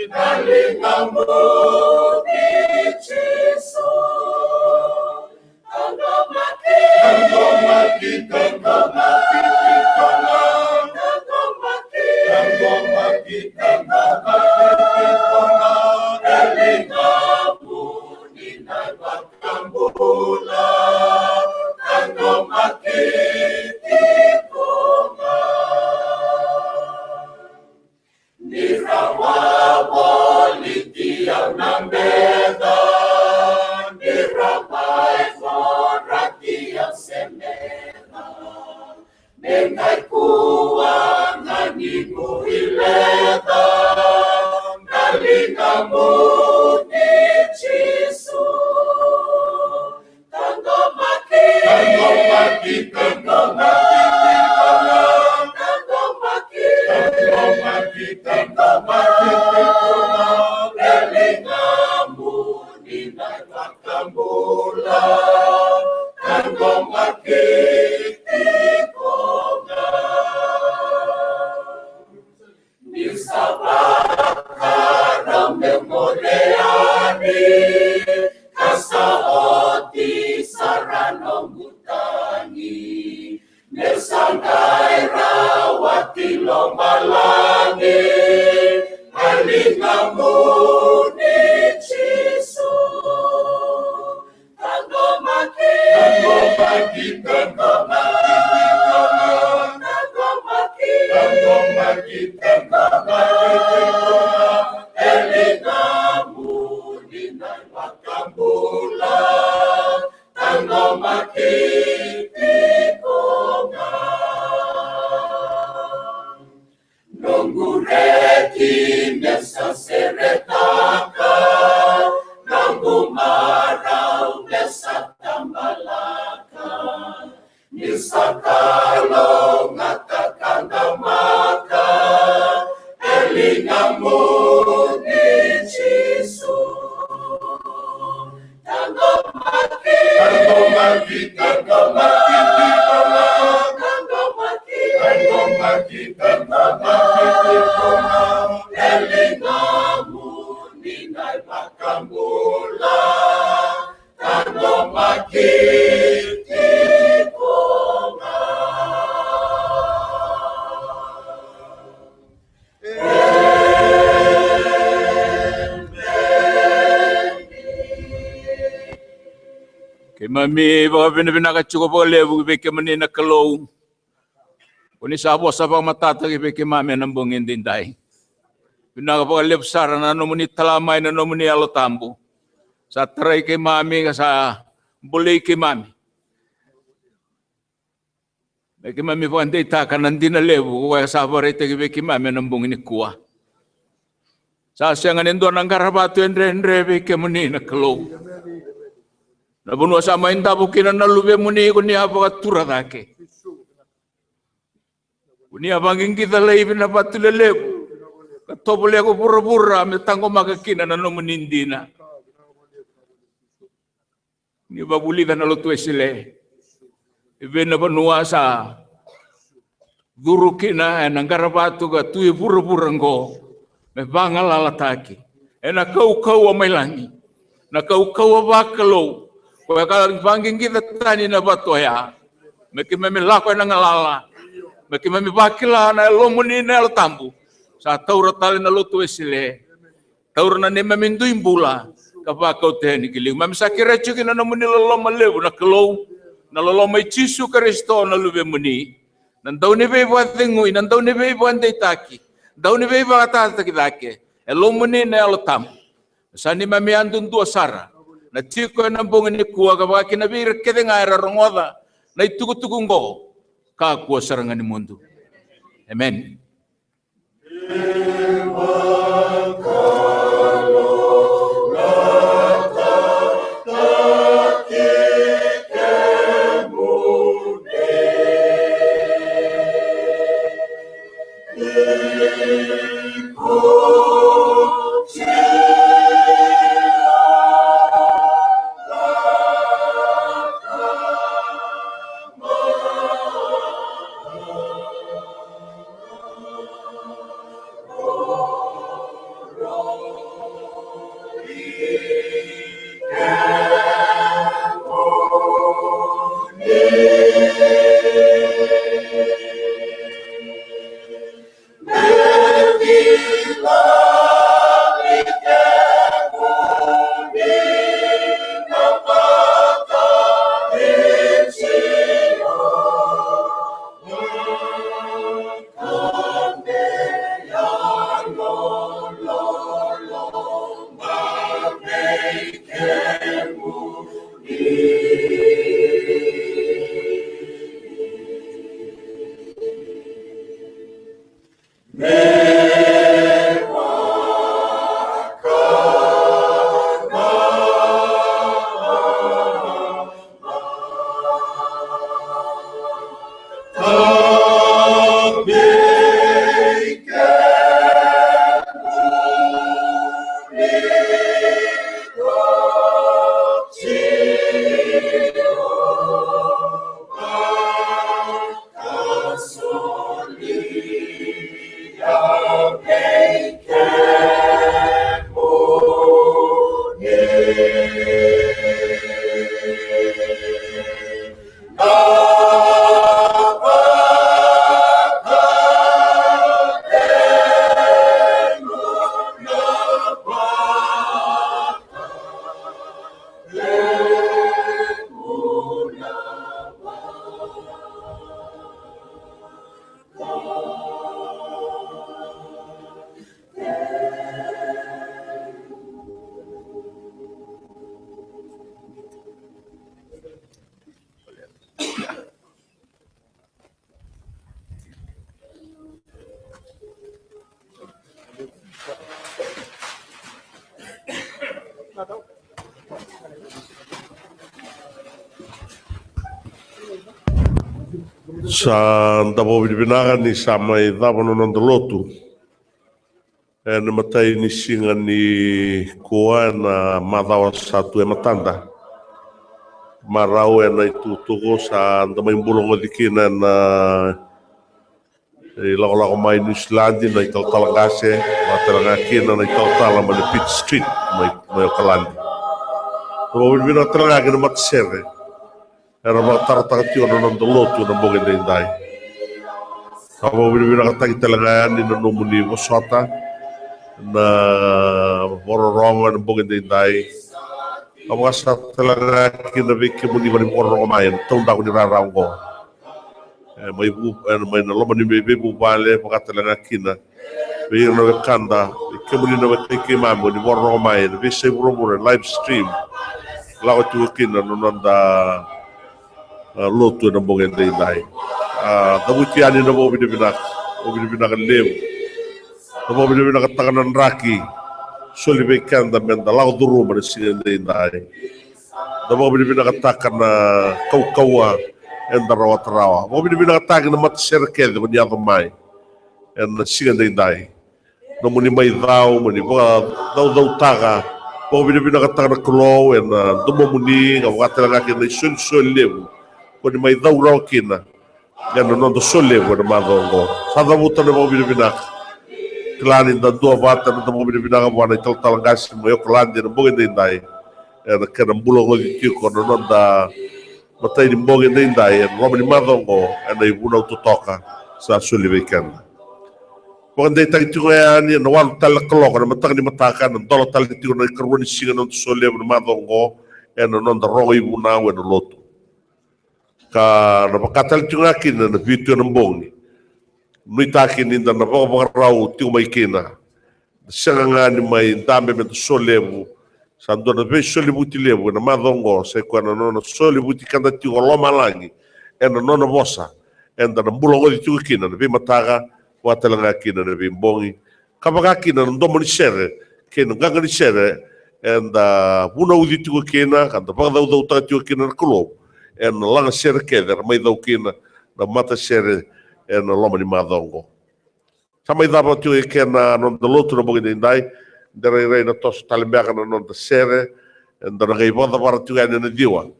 na ligamuni Jisu. Taqomaki, taqomaki, taqomaki, taqomaki, taqomaki, taqomaki, e ligamuni na iVakabula. Taqomaki tiko ga. Ni ra wavoliti au na meca, ni ra mai vorati au se meca, me qai kua ga ni qu ileca na ligamuni Jisu. Taqomaki, taqomaki, taqomaki, taqomaki, taqomaki, taqomaki, e ligamuni na iVakabula. Taqomaki tiko ga. Ni sa vakarau meu gole yani, ka sa oti sara noqu tagi, meu sa qai rawati lomalagi, na ligamuni Jisu. Taqomaki, taqomaki, taqomaki, taqomaki, taqomaki, taqomaki, Keimami vakavinavinaka tiko vakalevu vei kemuni na Kalou. Ko ni sa vosa vakamatata ki vei keimami ena bogi edaidai. Vinaka vakalevu sara na nomuni tala mai na nomuni Yalo Tabu. Sa tarai keimami ka sa bolei keimami. Me keimami vakadeitaka na dina levu ko koya sa vakaraitaki vei keimami ena bogi nikua. Sa sega ni dua na qaravatu e dredre vei kemuni na Kalou. Na vanua sa mai davo kina na luvemuni ko ni a vakatura cake. Ko ni a vaqiqica laivi na vatu lelevu ka tovolea ko vuravura me taqomaka kina na nomuni dina. Ni vavulica na Lotu Wesele e vei na vanua sa curu kina ena qaravatu ka tu e vuravura oqo me vagalalataki ena kaukauwa mai lagi, na kaukauwa vakalou, koya ka vaqiqica tani na vatu oya. Me keimami lako ena galala, me keimami vakila na Yalomuni na Yalo Tabu. Sa taura tale na Lotu Wesele, taura na neimami dui bula ka vakauta yani ki liu. Mami sa kerea tiko kina na nomuni loloma levu na Kalou, na loloma i Jisu Karisito na Luvemuni, na Dauniveivakacegui, na Dauniveivakadeitaki, Dauniveivakatataki cake, Yalomuni na Yalo Tabu. Sa neimami yadudua sara na tiko ena bogi nikua ka vaka kina vei ira kece ga era rogoca na itukutuku oqo. Kakua sara ga ni mudu. Amen. Sa da vakavinavinaka ni sa mai cava na noda lotu ena imatai ni siga nikua ena macawa sa tu e matada. Marau ena itukutuku sa da mai bula goci kina ena Ni lakolako mai Niusiladi na italatala qase, vaka tale ga kina na italatala mai na Pitt Street mai, mai Okaladi. Na vakavinavinaka tale ga kina matasere era vakatarataka tiko na noda lotu ena bogi edaidai. Au vakavinavinakataki tale ga yani na nomuni vosota na vakarorogo ena bogi edaidai. Au vakasa tale ga kina vei kemuni vani vakarorogo mai ena taudaku ni rara oqo. E, mai vu, e, mai na loma ni veivuvale, vaka tale ga kina vei ira na wekada, vei kemuni na wekai keimami oni vakarorogo mai ena veiyasai vuravura, live stream. Lako tiko kina na noda, a, lotu ena bogi edaidai. A, cavuti yani na vakavinavinaka, vakavinavinaka levu. Na vakavinavinakataka na draki soli vei keda meda lako curuma na siga edaidai. Na vakavinavinakataka na kaukauwa eda rawata rawa. Vakavinavinakataki na matasere kece moni yaco mai ena siga edaidai. Nomuni mai cau, moni vakacaucautaka. Vakavinavinakataka na Kalou ena domomuni, ka vaka tale ga kina na isolisoli levu koni mai cau rawa kina ena noda solevu ena macawa oqo. Sa cavuta na vakavinavinaka. Kila ni da duavata na noda vakavinavinaka vua na italatala qase mai Okaladi ena bogi edaidai, ena kena bula goci tiko na noda matai ni bogi edaidai ena loma ni macawa oqo, ena ivunau totoka sa soli vei keda. Vakadeitaki tiko yani ena walu tale na kaloko ena mataka ni mataka, ena dola tale tiko na ikarua ni siga na noda solevu ena macawa oqo, ena noda rogo ivunau ena lotu. Ka na vaka tale tiko ga kina na vitu ena bogi. Nuitaki ni da na vakavakarau tiko mai kina. Sega ga ni mai dabe meda solevu. Sa dua na veisolivuti levu ena macawa oqo, sa i koya na nona solivuti keda tiko lomalagi ena nona vosa. Eda na bula goci tiko kina na veimataka, vaka tale ga kina na veibogi. Ka vaka kina na domo ni sere kei na qaqa ni sere eda vunauci tiko kina, ka da vakacaucautaka tiko kina na Kalou ena lagasere kece era mai cau kina na matasere ena loma ni macawa oqo. Sa mai cava tiko e kena noda lotu na bogi edaidai, da rairai na toso tale beka na noda sere, eda na qai vakacavara tiko yani ena ciwa.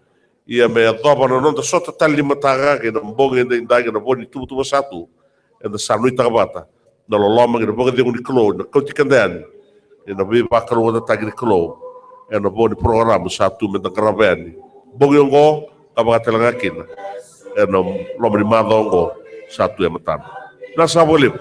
Ia me yacova na noda sota tale ni mataka kei na bogi edaidai kei na vo ni tuvatuva sa tu, eda sa nuitaka vata na loloma kei na vakacegu ni Kalou na kauti keda yani ena veivakalougatataki ni Kalou ena vo ni porokaramu sa tu meda qarava yani bogi oqo, ka vaka tale ga kina ena loma ni macawa oqo sa tu e matana. Na sa vakalevu.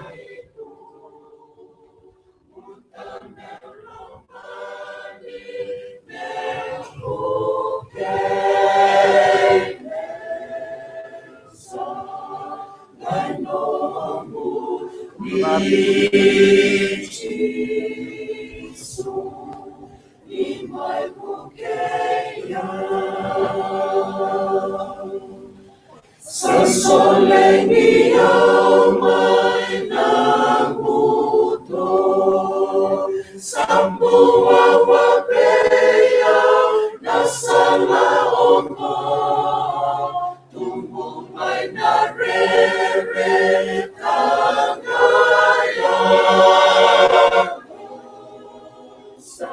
Sa soli au mai na buto, sa buawa vei au na sala oqo. Tubu mai na rere ka qai au sa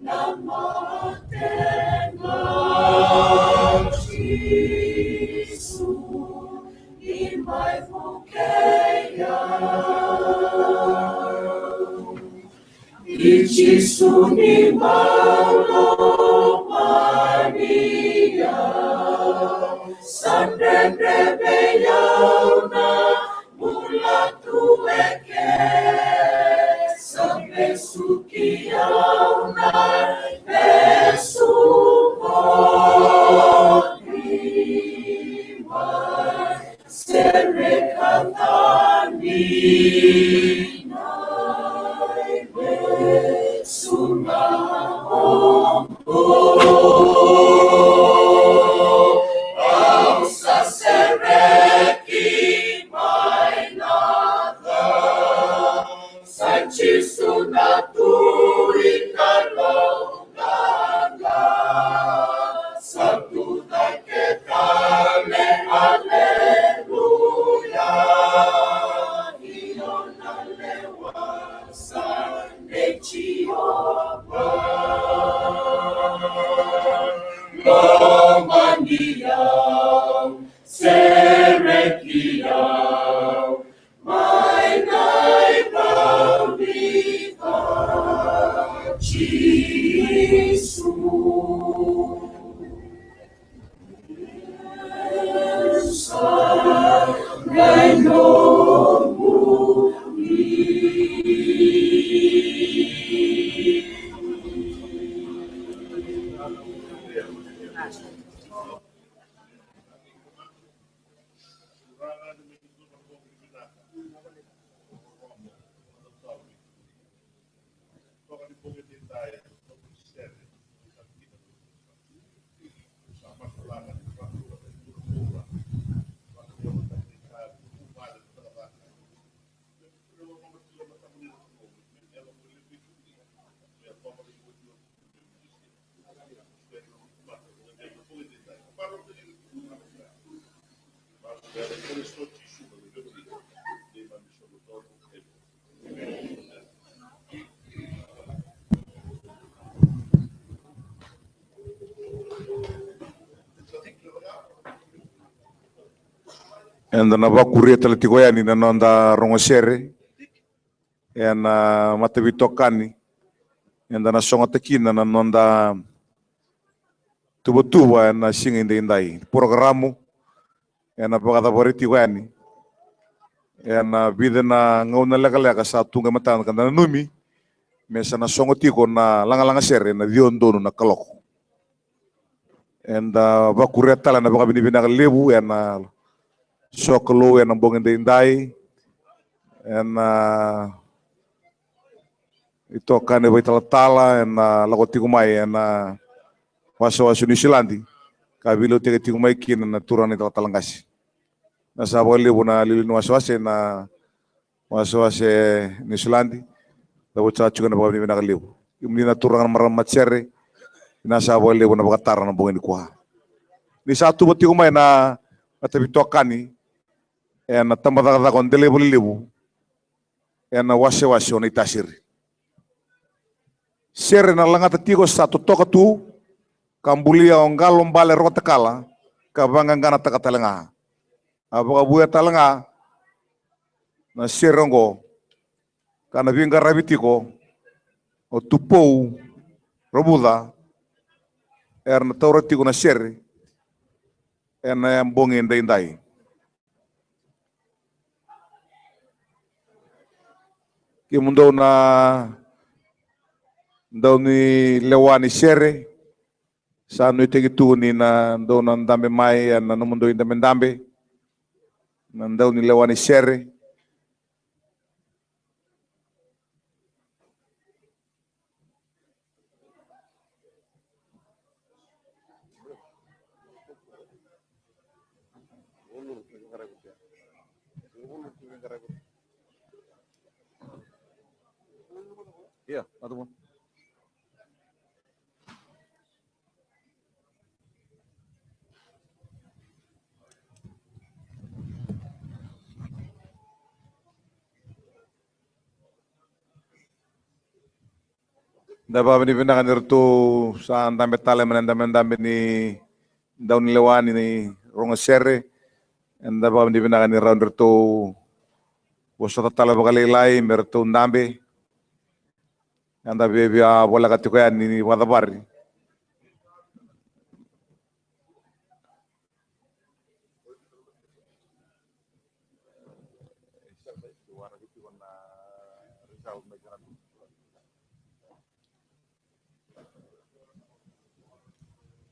na mate ga. Jisu, ni mai vukei au. I Jisu ni mai lomani au. Sa dredre vei au na bula tu eke, sa vesu ki au na vesu voli mai. Sere ka tani na vesu na oqo. Au sa sereki mai na ca. Sa Jisu na tui Kalou qaqa. Sa tucake tale, aleluya. Io na le Eda na vakuria tale tiko yani na noda rogo sere ena mataveitokani. Eda na sogota kina na noda tuvatuva ena siga edaidai. Porokaramu ena vakacavari tiko yani ena vica na gauna lekaleka sa tu qai matada, ka da nanumi me sa na sogo tiko na lagalaga sere ena ciwa donu na kaloko. Eda vakuria tale na vakavinavinaka levu ena sokalou ena bogi edaidai, ena itokani vakaitalatala ena lako tiko mai ena wasewase o Niusiladi, ka veiliutaki tiko mai kina na turaga na italatala qase. Vinaka saka vakalevu na liuliu ni wasewase na wasewase Niusiladi. Cavuti saka tiko na vakavinavinaka levu. Kemuni na turaga na marama matasere, vinaka saka vakalevu na vakatara na bogi nikua. Ni sa tuva tiko mai na mataveitokani ena tabacakacaka o Delaivalelevu ena wasewase o Naitasiri. Sere na lagata tiko sa totoka tu, ka bulia o Qalo Bale Rokotakala, ka vaqaqanataka tale ga. A vakavuya tale ga na sere oqo, ka na veiqaravi tiko o Tupou Ravuca, era na taura tiko na sere ena bogi edaidai. Kemudou na dau ni lewa ni sere, sa nuitaki tu ni na dou na dabe mai ena nomudou idabedabe, na dau ni lewa ni sere. Ia, atu mo. Da vakavinavinaka ni ratou sa dabe tale mai na dabedabe ni dau ni lewa ni rogo sere. Eda vakavinavinaka ni rawa ni ratou vosota tale vakalailai me ratou dabe. Eda viavia voleka tiko yani ni vakacavari.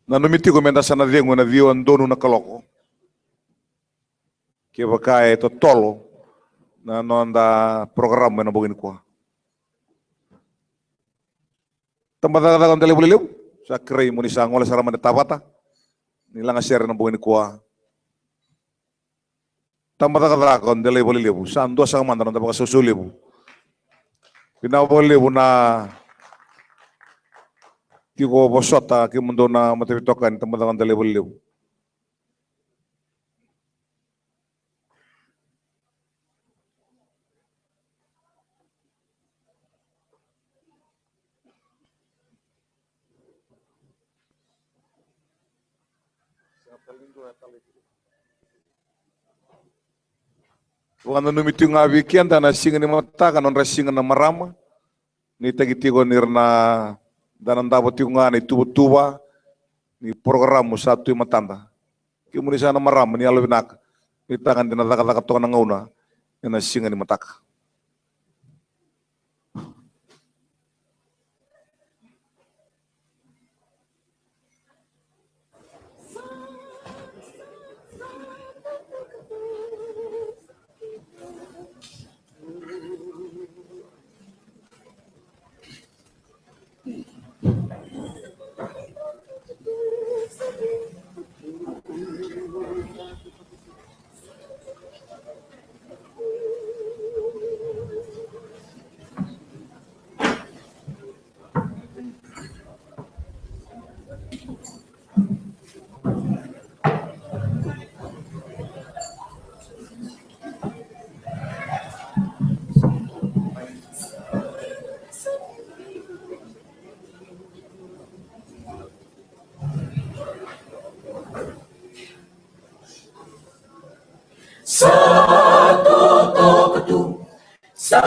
Nanumi tiko me da sa na cegu ena ciwa donu na kaloko, kevaka e totolo na noda porokaramu ena bogi nikua. Tabacakacaka o Delaivalelevu, sa kerei mo ni sa gole sara mai na tavata ni laga sere ena bogi nikua. Tabacakacaka o Delaivalelevu, sa dua saka mada na noda vakasausau levu. Vinaka vakalevu na tiko vosota kemudou na mataveitokani, tabacakacaka o Delaivalelevu. Vakananumi tiko ga vei keda na siga ni mataka, nodra siga na marama. Nuitaki tiko ni ra na da na davo tiko ga na ituvatuva ni porokaramu sa tu e matada. Kemuni sa na marama, ni yalovinaka. Ni taga dina cakacaka toka na gauna ena siga ni mataka. Sa totoka tu, sa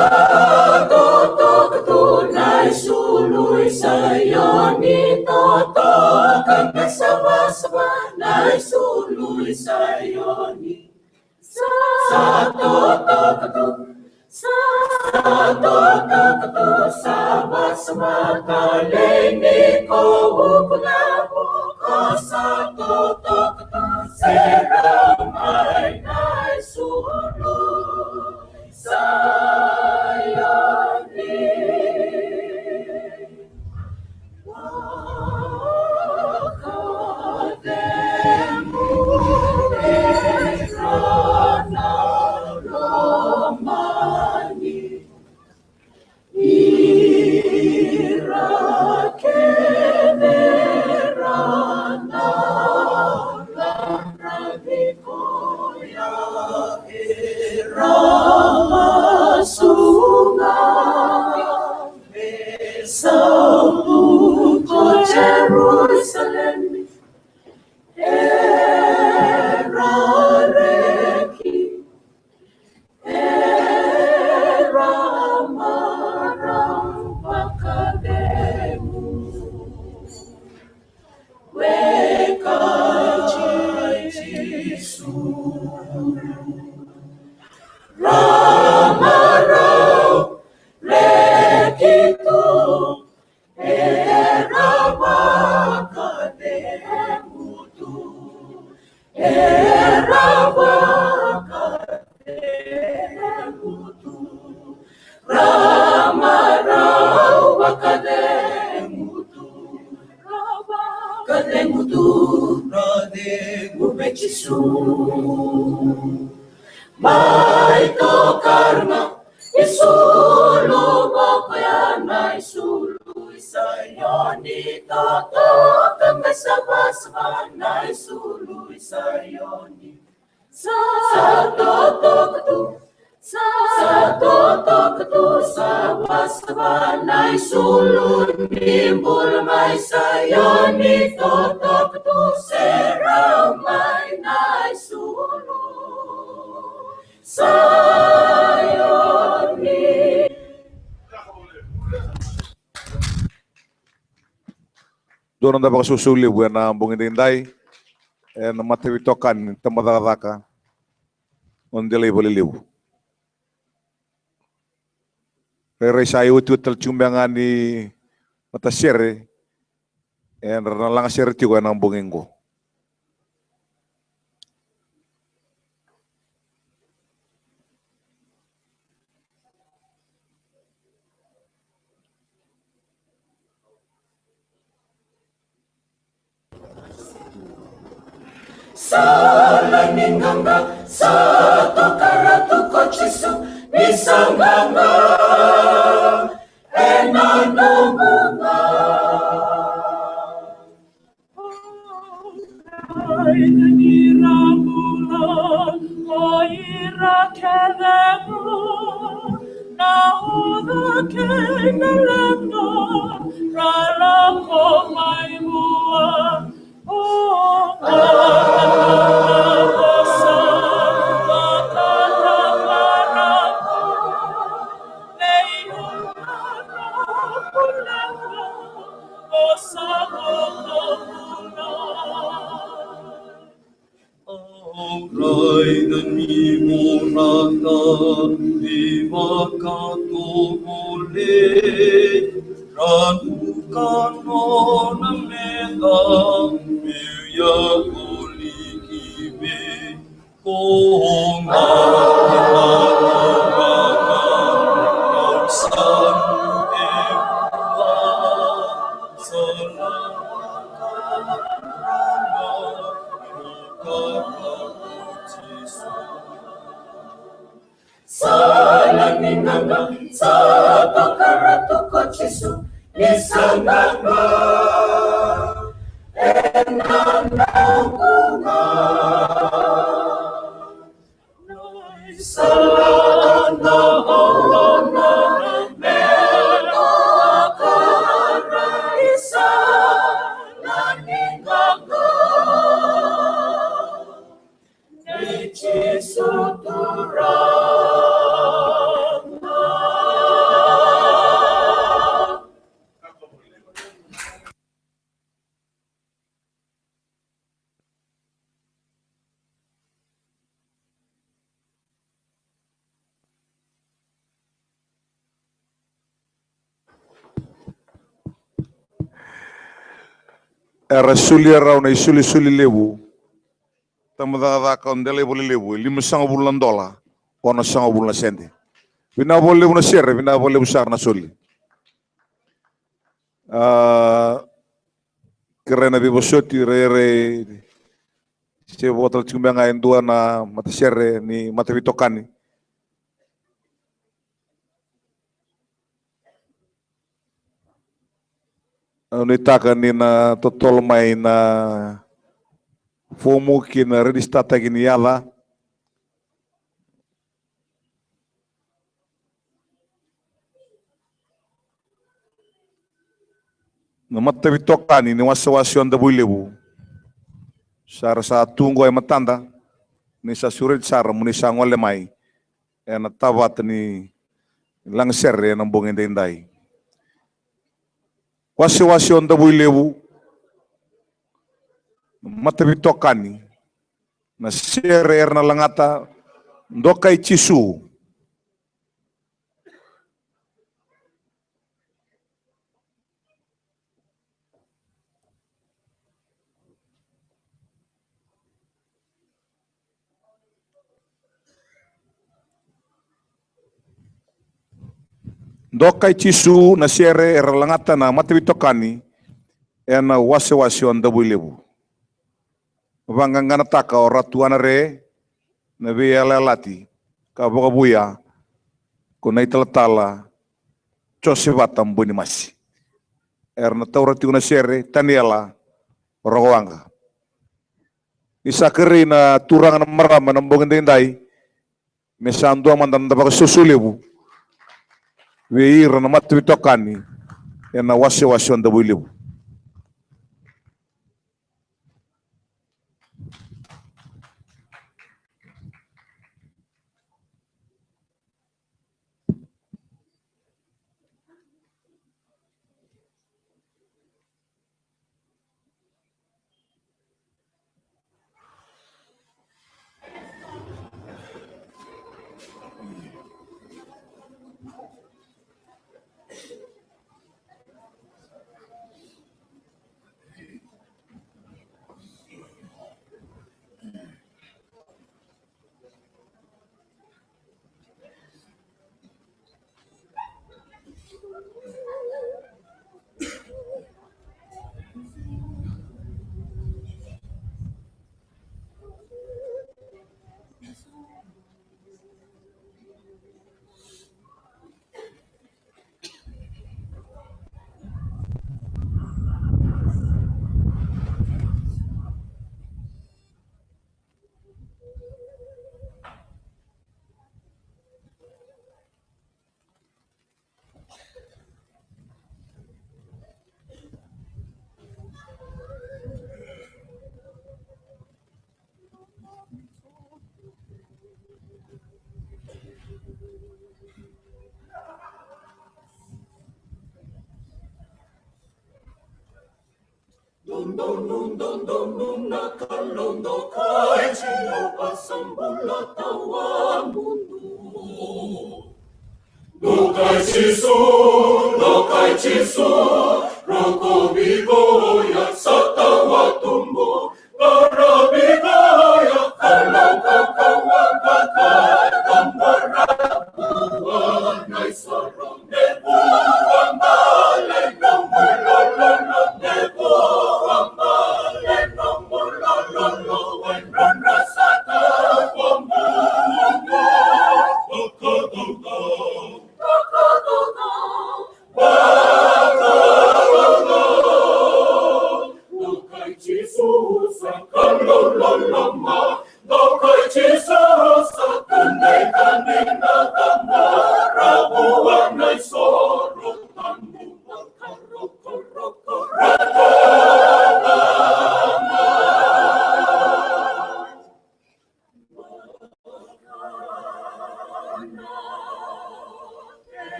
totoka tu na isulu i Saioni, totoka me savasava na isulu i Saioni. Sa totoka tu, sa totoka tu, savasava talei ni ko vuku na vuko, sa totoka tu, sera mai na isulu i Saioni. Sa vuku ko Jerusalemi, era reki, era marau vakacegu. Weka Jisu ra marau reki tu, era vakacegu tu, era vakacegu tu, ra marau vakacegu tu, ra vakacegu tu, ra cegu vei Jisu. Mai tokara ga, isulu vou koya na isulu i Saioni, totoka me savasava na isulu i Saioni. Sa totoka tu, sa totoka tu, savasava na isulu ni bula mai Saioni, totoka tu, sera mai na isulu Saioni. Dua na noda vakasausau levu ena bogi edaidai, ena mataveitokani ni tabacakacaka o Delai Valelevu. Rairai sa iotioti tale tiko beka ga ni matasere, era na lagasere tiko ena bogi qo. Sa lai ni qaqa, sa tokara tu ko Jisu, ni sa qaqa ena nomu qa. Raica ni ra bula ko ira kece, na uca kei na leqa ra lako mai vua. O, a, a, a, a, a, a, a, a, a, a, a, a, a, Au raica ni Ni vakatovolei, ranuka nona meca, meu yaqoli ki vei koya. Sa na ni gaga, sa toka ratou ko Jisu, ni sa gaga ena noqu ga. Sa na olona me toka ratou sa na ni gaga. Ni Jisu Turaga. Era solia rau na isolisoli levu. Tabacakacaka o Delaivolelevu, e limasagavulu na dola, onosagavulu na sede. Vinaka vakalevu na sere, vinaka vakalevu sara na soli. A, kerei na veivosoti, rairai se vo tale tiko mai ga e dua na matasere ni mataveitokani. Au nuitaka ni na totolo mai na fomu ki na rejistataki ni yaca. Na mataveitokani ni wasewase o Davuilevu. Sa ra sa tu qo e matada, ni sa sureti sara mo ni sa gole mai ena tavata ni lagasere ena bogi edaidai. Wasewase o Davuilevu, mataveitokani, na sere era na lagata, Dokai Jisu. Dokai Jisu na sere era lagata na mataveitokani ena wasewase o Davuilevu. Vaqaqanataka o Ratu Anare na veiyalayalati ka vakavouya ko na italatala Josevata Bunimasi. Era na taura tiko na sere Taniela Rokowaqa. Ni sa kerei na turaga na marama na bogi daidai, me sa dua mada na vakasoso levu vei ira na mataveitokani ena wasewase o Davuilevu. Dodonu, dodonu na Kalou, Dokai Jiova sa bula tawamudu. Kai Jisu, no kai Jisu, rokovi koya sa tawa tubu. Qaravi koya, Kalou kaukaua, ka qara baravu a nai soro.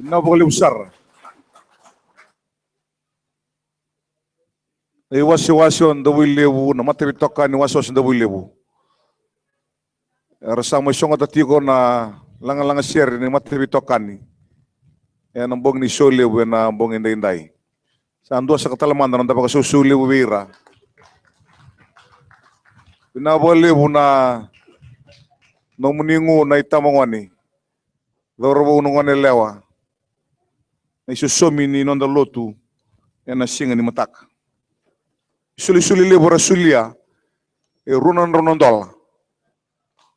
Vinaka vakalevu sara. Na iwasewase o Davuilevu, na mataveitokani wasewase o Davuilevu. Era sa mai sogota tiko na lagalaga sere ni mataveitokani ena bogi ni Solevu ena bogi edaidai. Sa dua saka tale mada na noda vakasausau levu vei ira. Vinaka vakalevu na nomuni gu na itabagone, cauravou, na goneyalewa, na isosomi ni noda lotu ena siga ni mataka. Isolisoli levu era solia, e rua na drau na dola.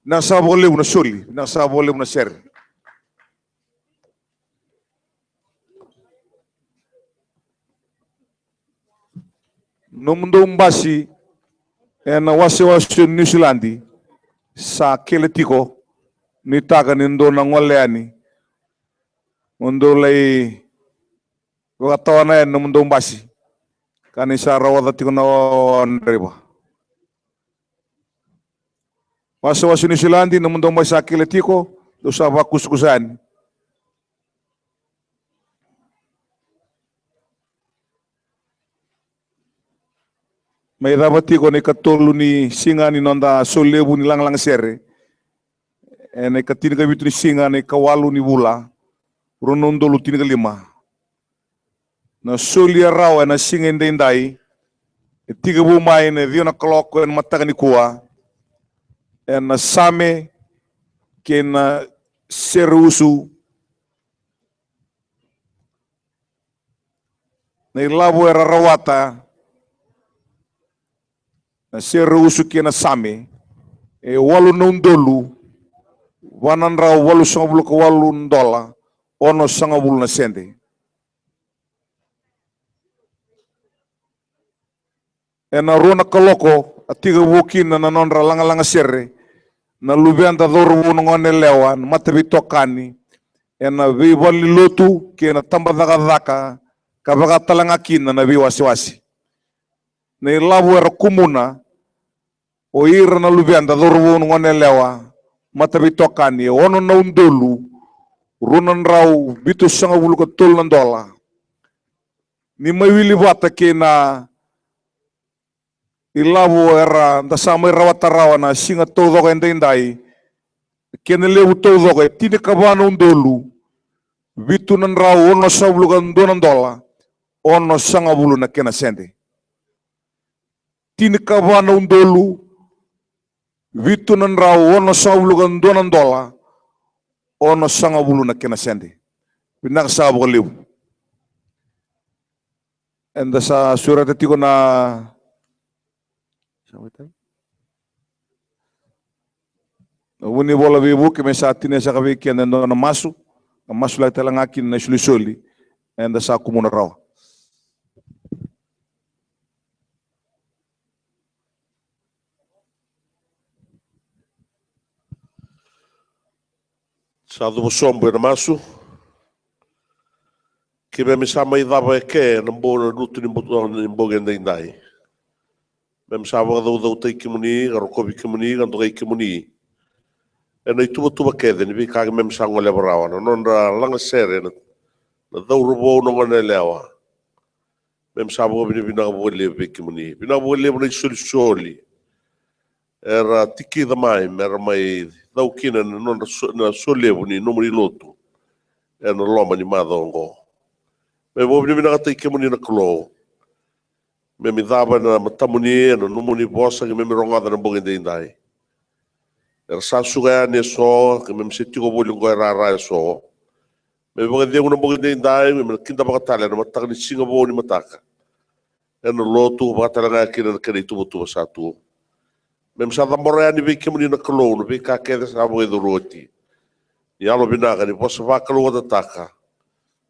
Vinaka saka vakalevu na soli, vinaka saka vakalevu na sere. Nomudou basi ena wasewase ni Niusiladi sa kele tiko, nuitaka ni dou na gole yani mo dou lai vakatawana yani nomudou basi, ka ni sa rawa tiko na wawa draiva. Wasewase ni Niusiladi, nomudou basi sa kele tiko, dou sa vakusakusa yani. Mai cava tiko na ikatolu ni siga ni noda Solevu ni lagalaga sere, ena ikatinikavitu ni siga na ikawalu ni vula rua na udolu tinikalima. Na soli e rawa ena siga edaidai e tekivu mai na ciwa na kaloko ena mataka nikua, ena Same kei na Sereusu. Na ilavo era rawata na Sereusu kei na Same e walu na udolu va na drau walusagavulu ka walu na dola onosagavulu na sede. Ena rua na kaloko a tekivu kina na nodra lagalaga sere na luveda, cauravou, na goneyalewa, na mataveitokani ena veivalenilotu kei na tabacakacaka, ka vaka tale ga kina na veiwasewase. Na ilavo era kumuna o ira na luveda, cauravou, na goneyalewa, mataveitokani e ono na udolu rua na drau vitusagavulu ka tolu na dola, ni mai wili vata kei na ilavo era da sa mai rawata rawa na siga taucoko edaidai. Kena levu taucoko e tinikava na udolu vitu na drau onosagavulu ka dua na dola onosagavulu na kena sede. Tinikava na udolu vitu na drau onosagavulu ka dua na dola onosagavulu na kena sede. Vinaka saka vakalevu. Eda sa sureta tiko na, na vunivola veivuke me sa tinia saka vei keda e dua na masu, na masulaki tale ga kina na isolisoli eda sa kumuna rawa. Sa cuva sobu ena masu. Keimami sa mai cava eke ena bo-, na lutu ni bo-, ni bogi edaidai. Keimami sa vakacaucautaki kemuni, ka rokovi kemuni, ka dokai kemuni ena ituvatuva kece ni veika keimami sa goleva rawa, na nodra lagasere na, na cauravou, na goneyalewa. Keimami sa vakavinavinaka vakalevu vei kemuni. Vinaka vakalevu na isolisoli era tikica mai mera mai cau kina na nodra so-, na Solevu ni nomuni lotu ena loma ni macawa oqo. Keimami vakavinavinakataki kemuni na Kalou. Keimami cava ena matamuni ena nomuni vosa keimami rogoca ena bogi edaidai. Era sa suka yani eso, keimami se tiko voli oqo e rara eso. Keimami vakacegu na bogi edaidai, keimami na kidavaka tale ena mataka ni siga vou ni mataka ena lotu, vaka tale ga kina na kena ituvatuva sa tu. Keimami sa cabora yani vei kemuni na Kalou na veika kece sa vakayacori oti. Ni yalovinaka, ni vosa vakalougatataka.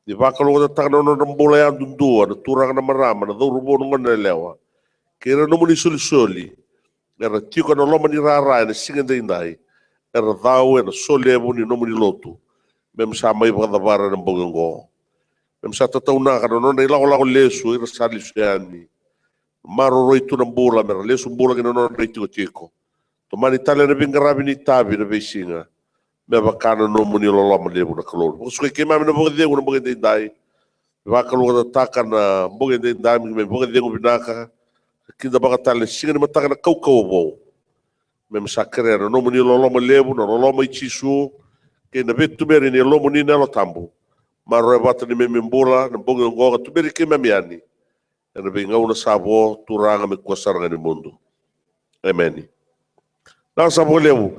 Ni vakalougatataka na nodra bula yadudua na turaga, na marama, na cauravou, na goneyalewa kei ira na nomuni isolisoli era tiko ena loma ni rara ena siga edaidai, era cau ena Solevu ni nomuni lotu. Keimami sa mai vakacavara ena bogi oqo. Keimami sa tataunaka na nodra ilakolako lesu, ira sa lesu yani. Maroroi tu na bula mera lesu bula ki na nodra itikotiko. Tomani tale na veiqaravi ni itavi ena veisiga me vaka na nomuni loloma levu na Kalou. Vakasukai keimami na vakacegu ena bogi edaidai. Vakalougatataka na bogi edaidai, me vakacegu vinaka, ka kidavaka tale na siga ni mataka ena kaukauwa vou. Keimami sa kerea na nomuni loloma levu, na loloma i Jisu, kei na veituberi ni Yalomuni na Yalo Tabu, maroroya vata neimami bula na bogi oqo ka tuberi keimami yani ena veigauna sa vo, Turaga, me kua sara ga ni mudu. Emeni. Na sa vakalevu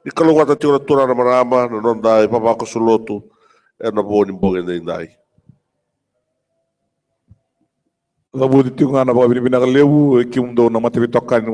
ni kalougata tiko na turaga, na marama, na noda ivavakoso lotu ena vo ni bogi edaidai. Cavuti tiko ga na vakavinavinaka levu e kemudou na mataveitokani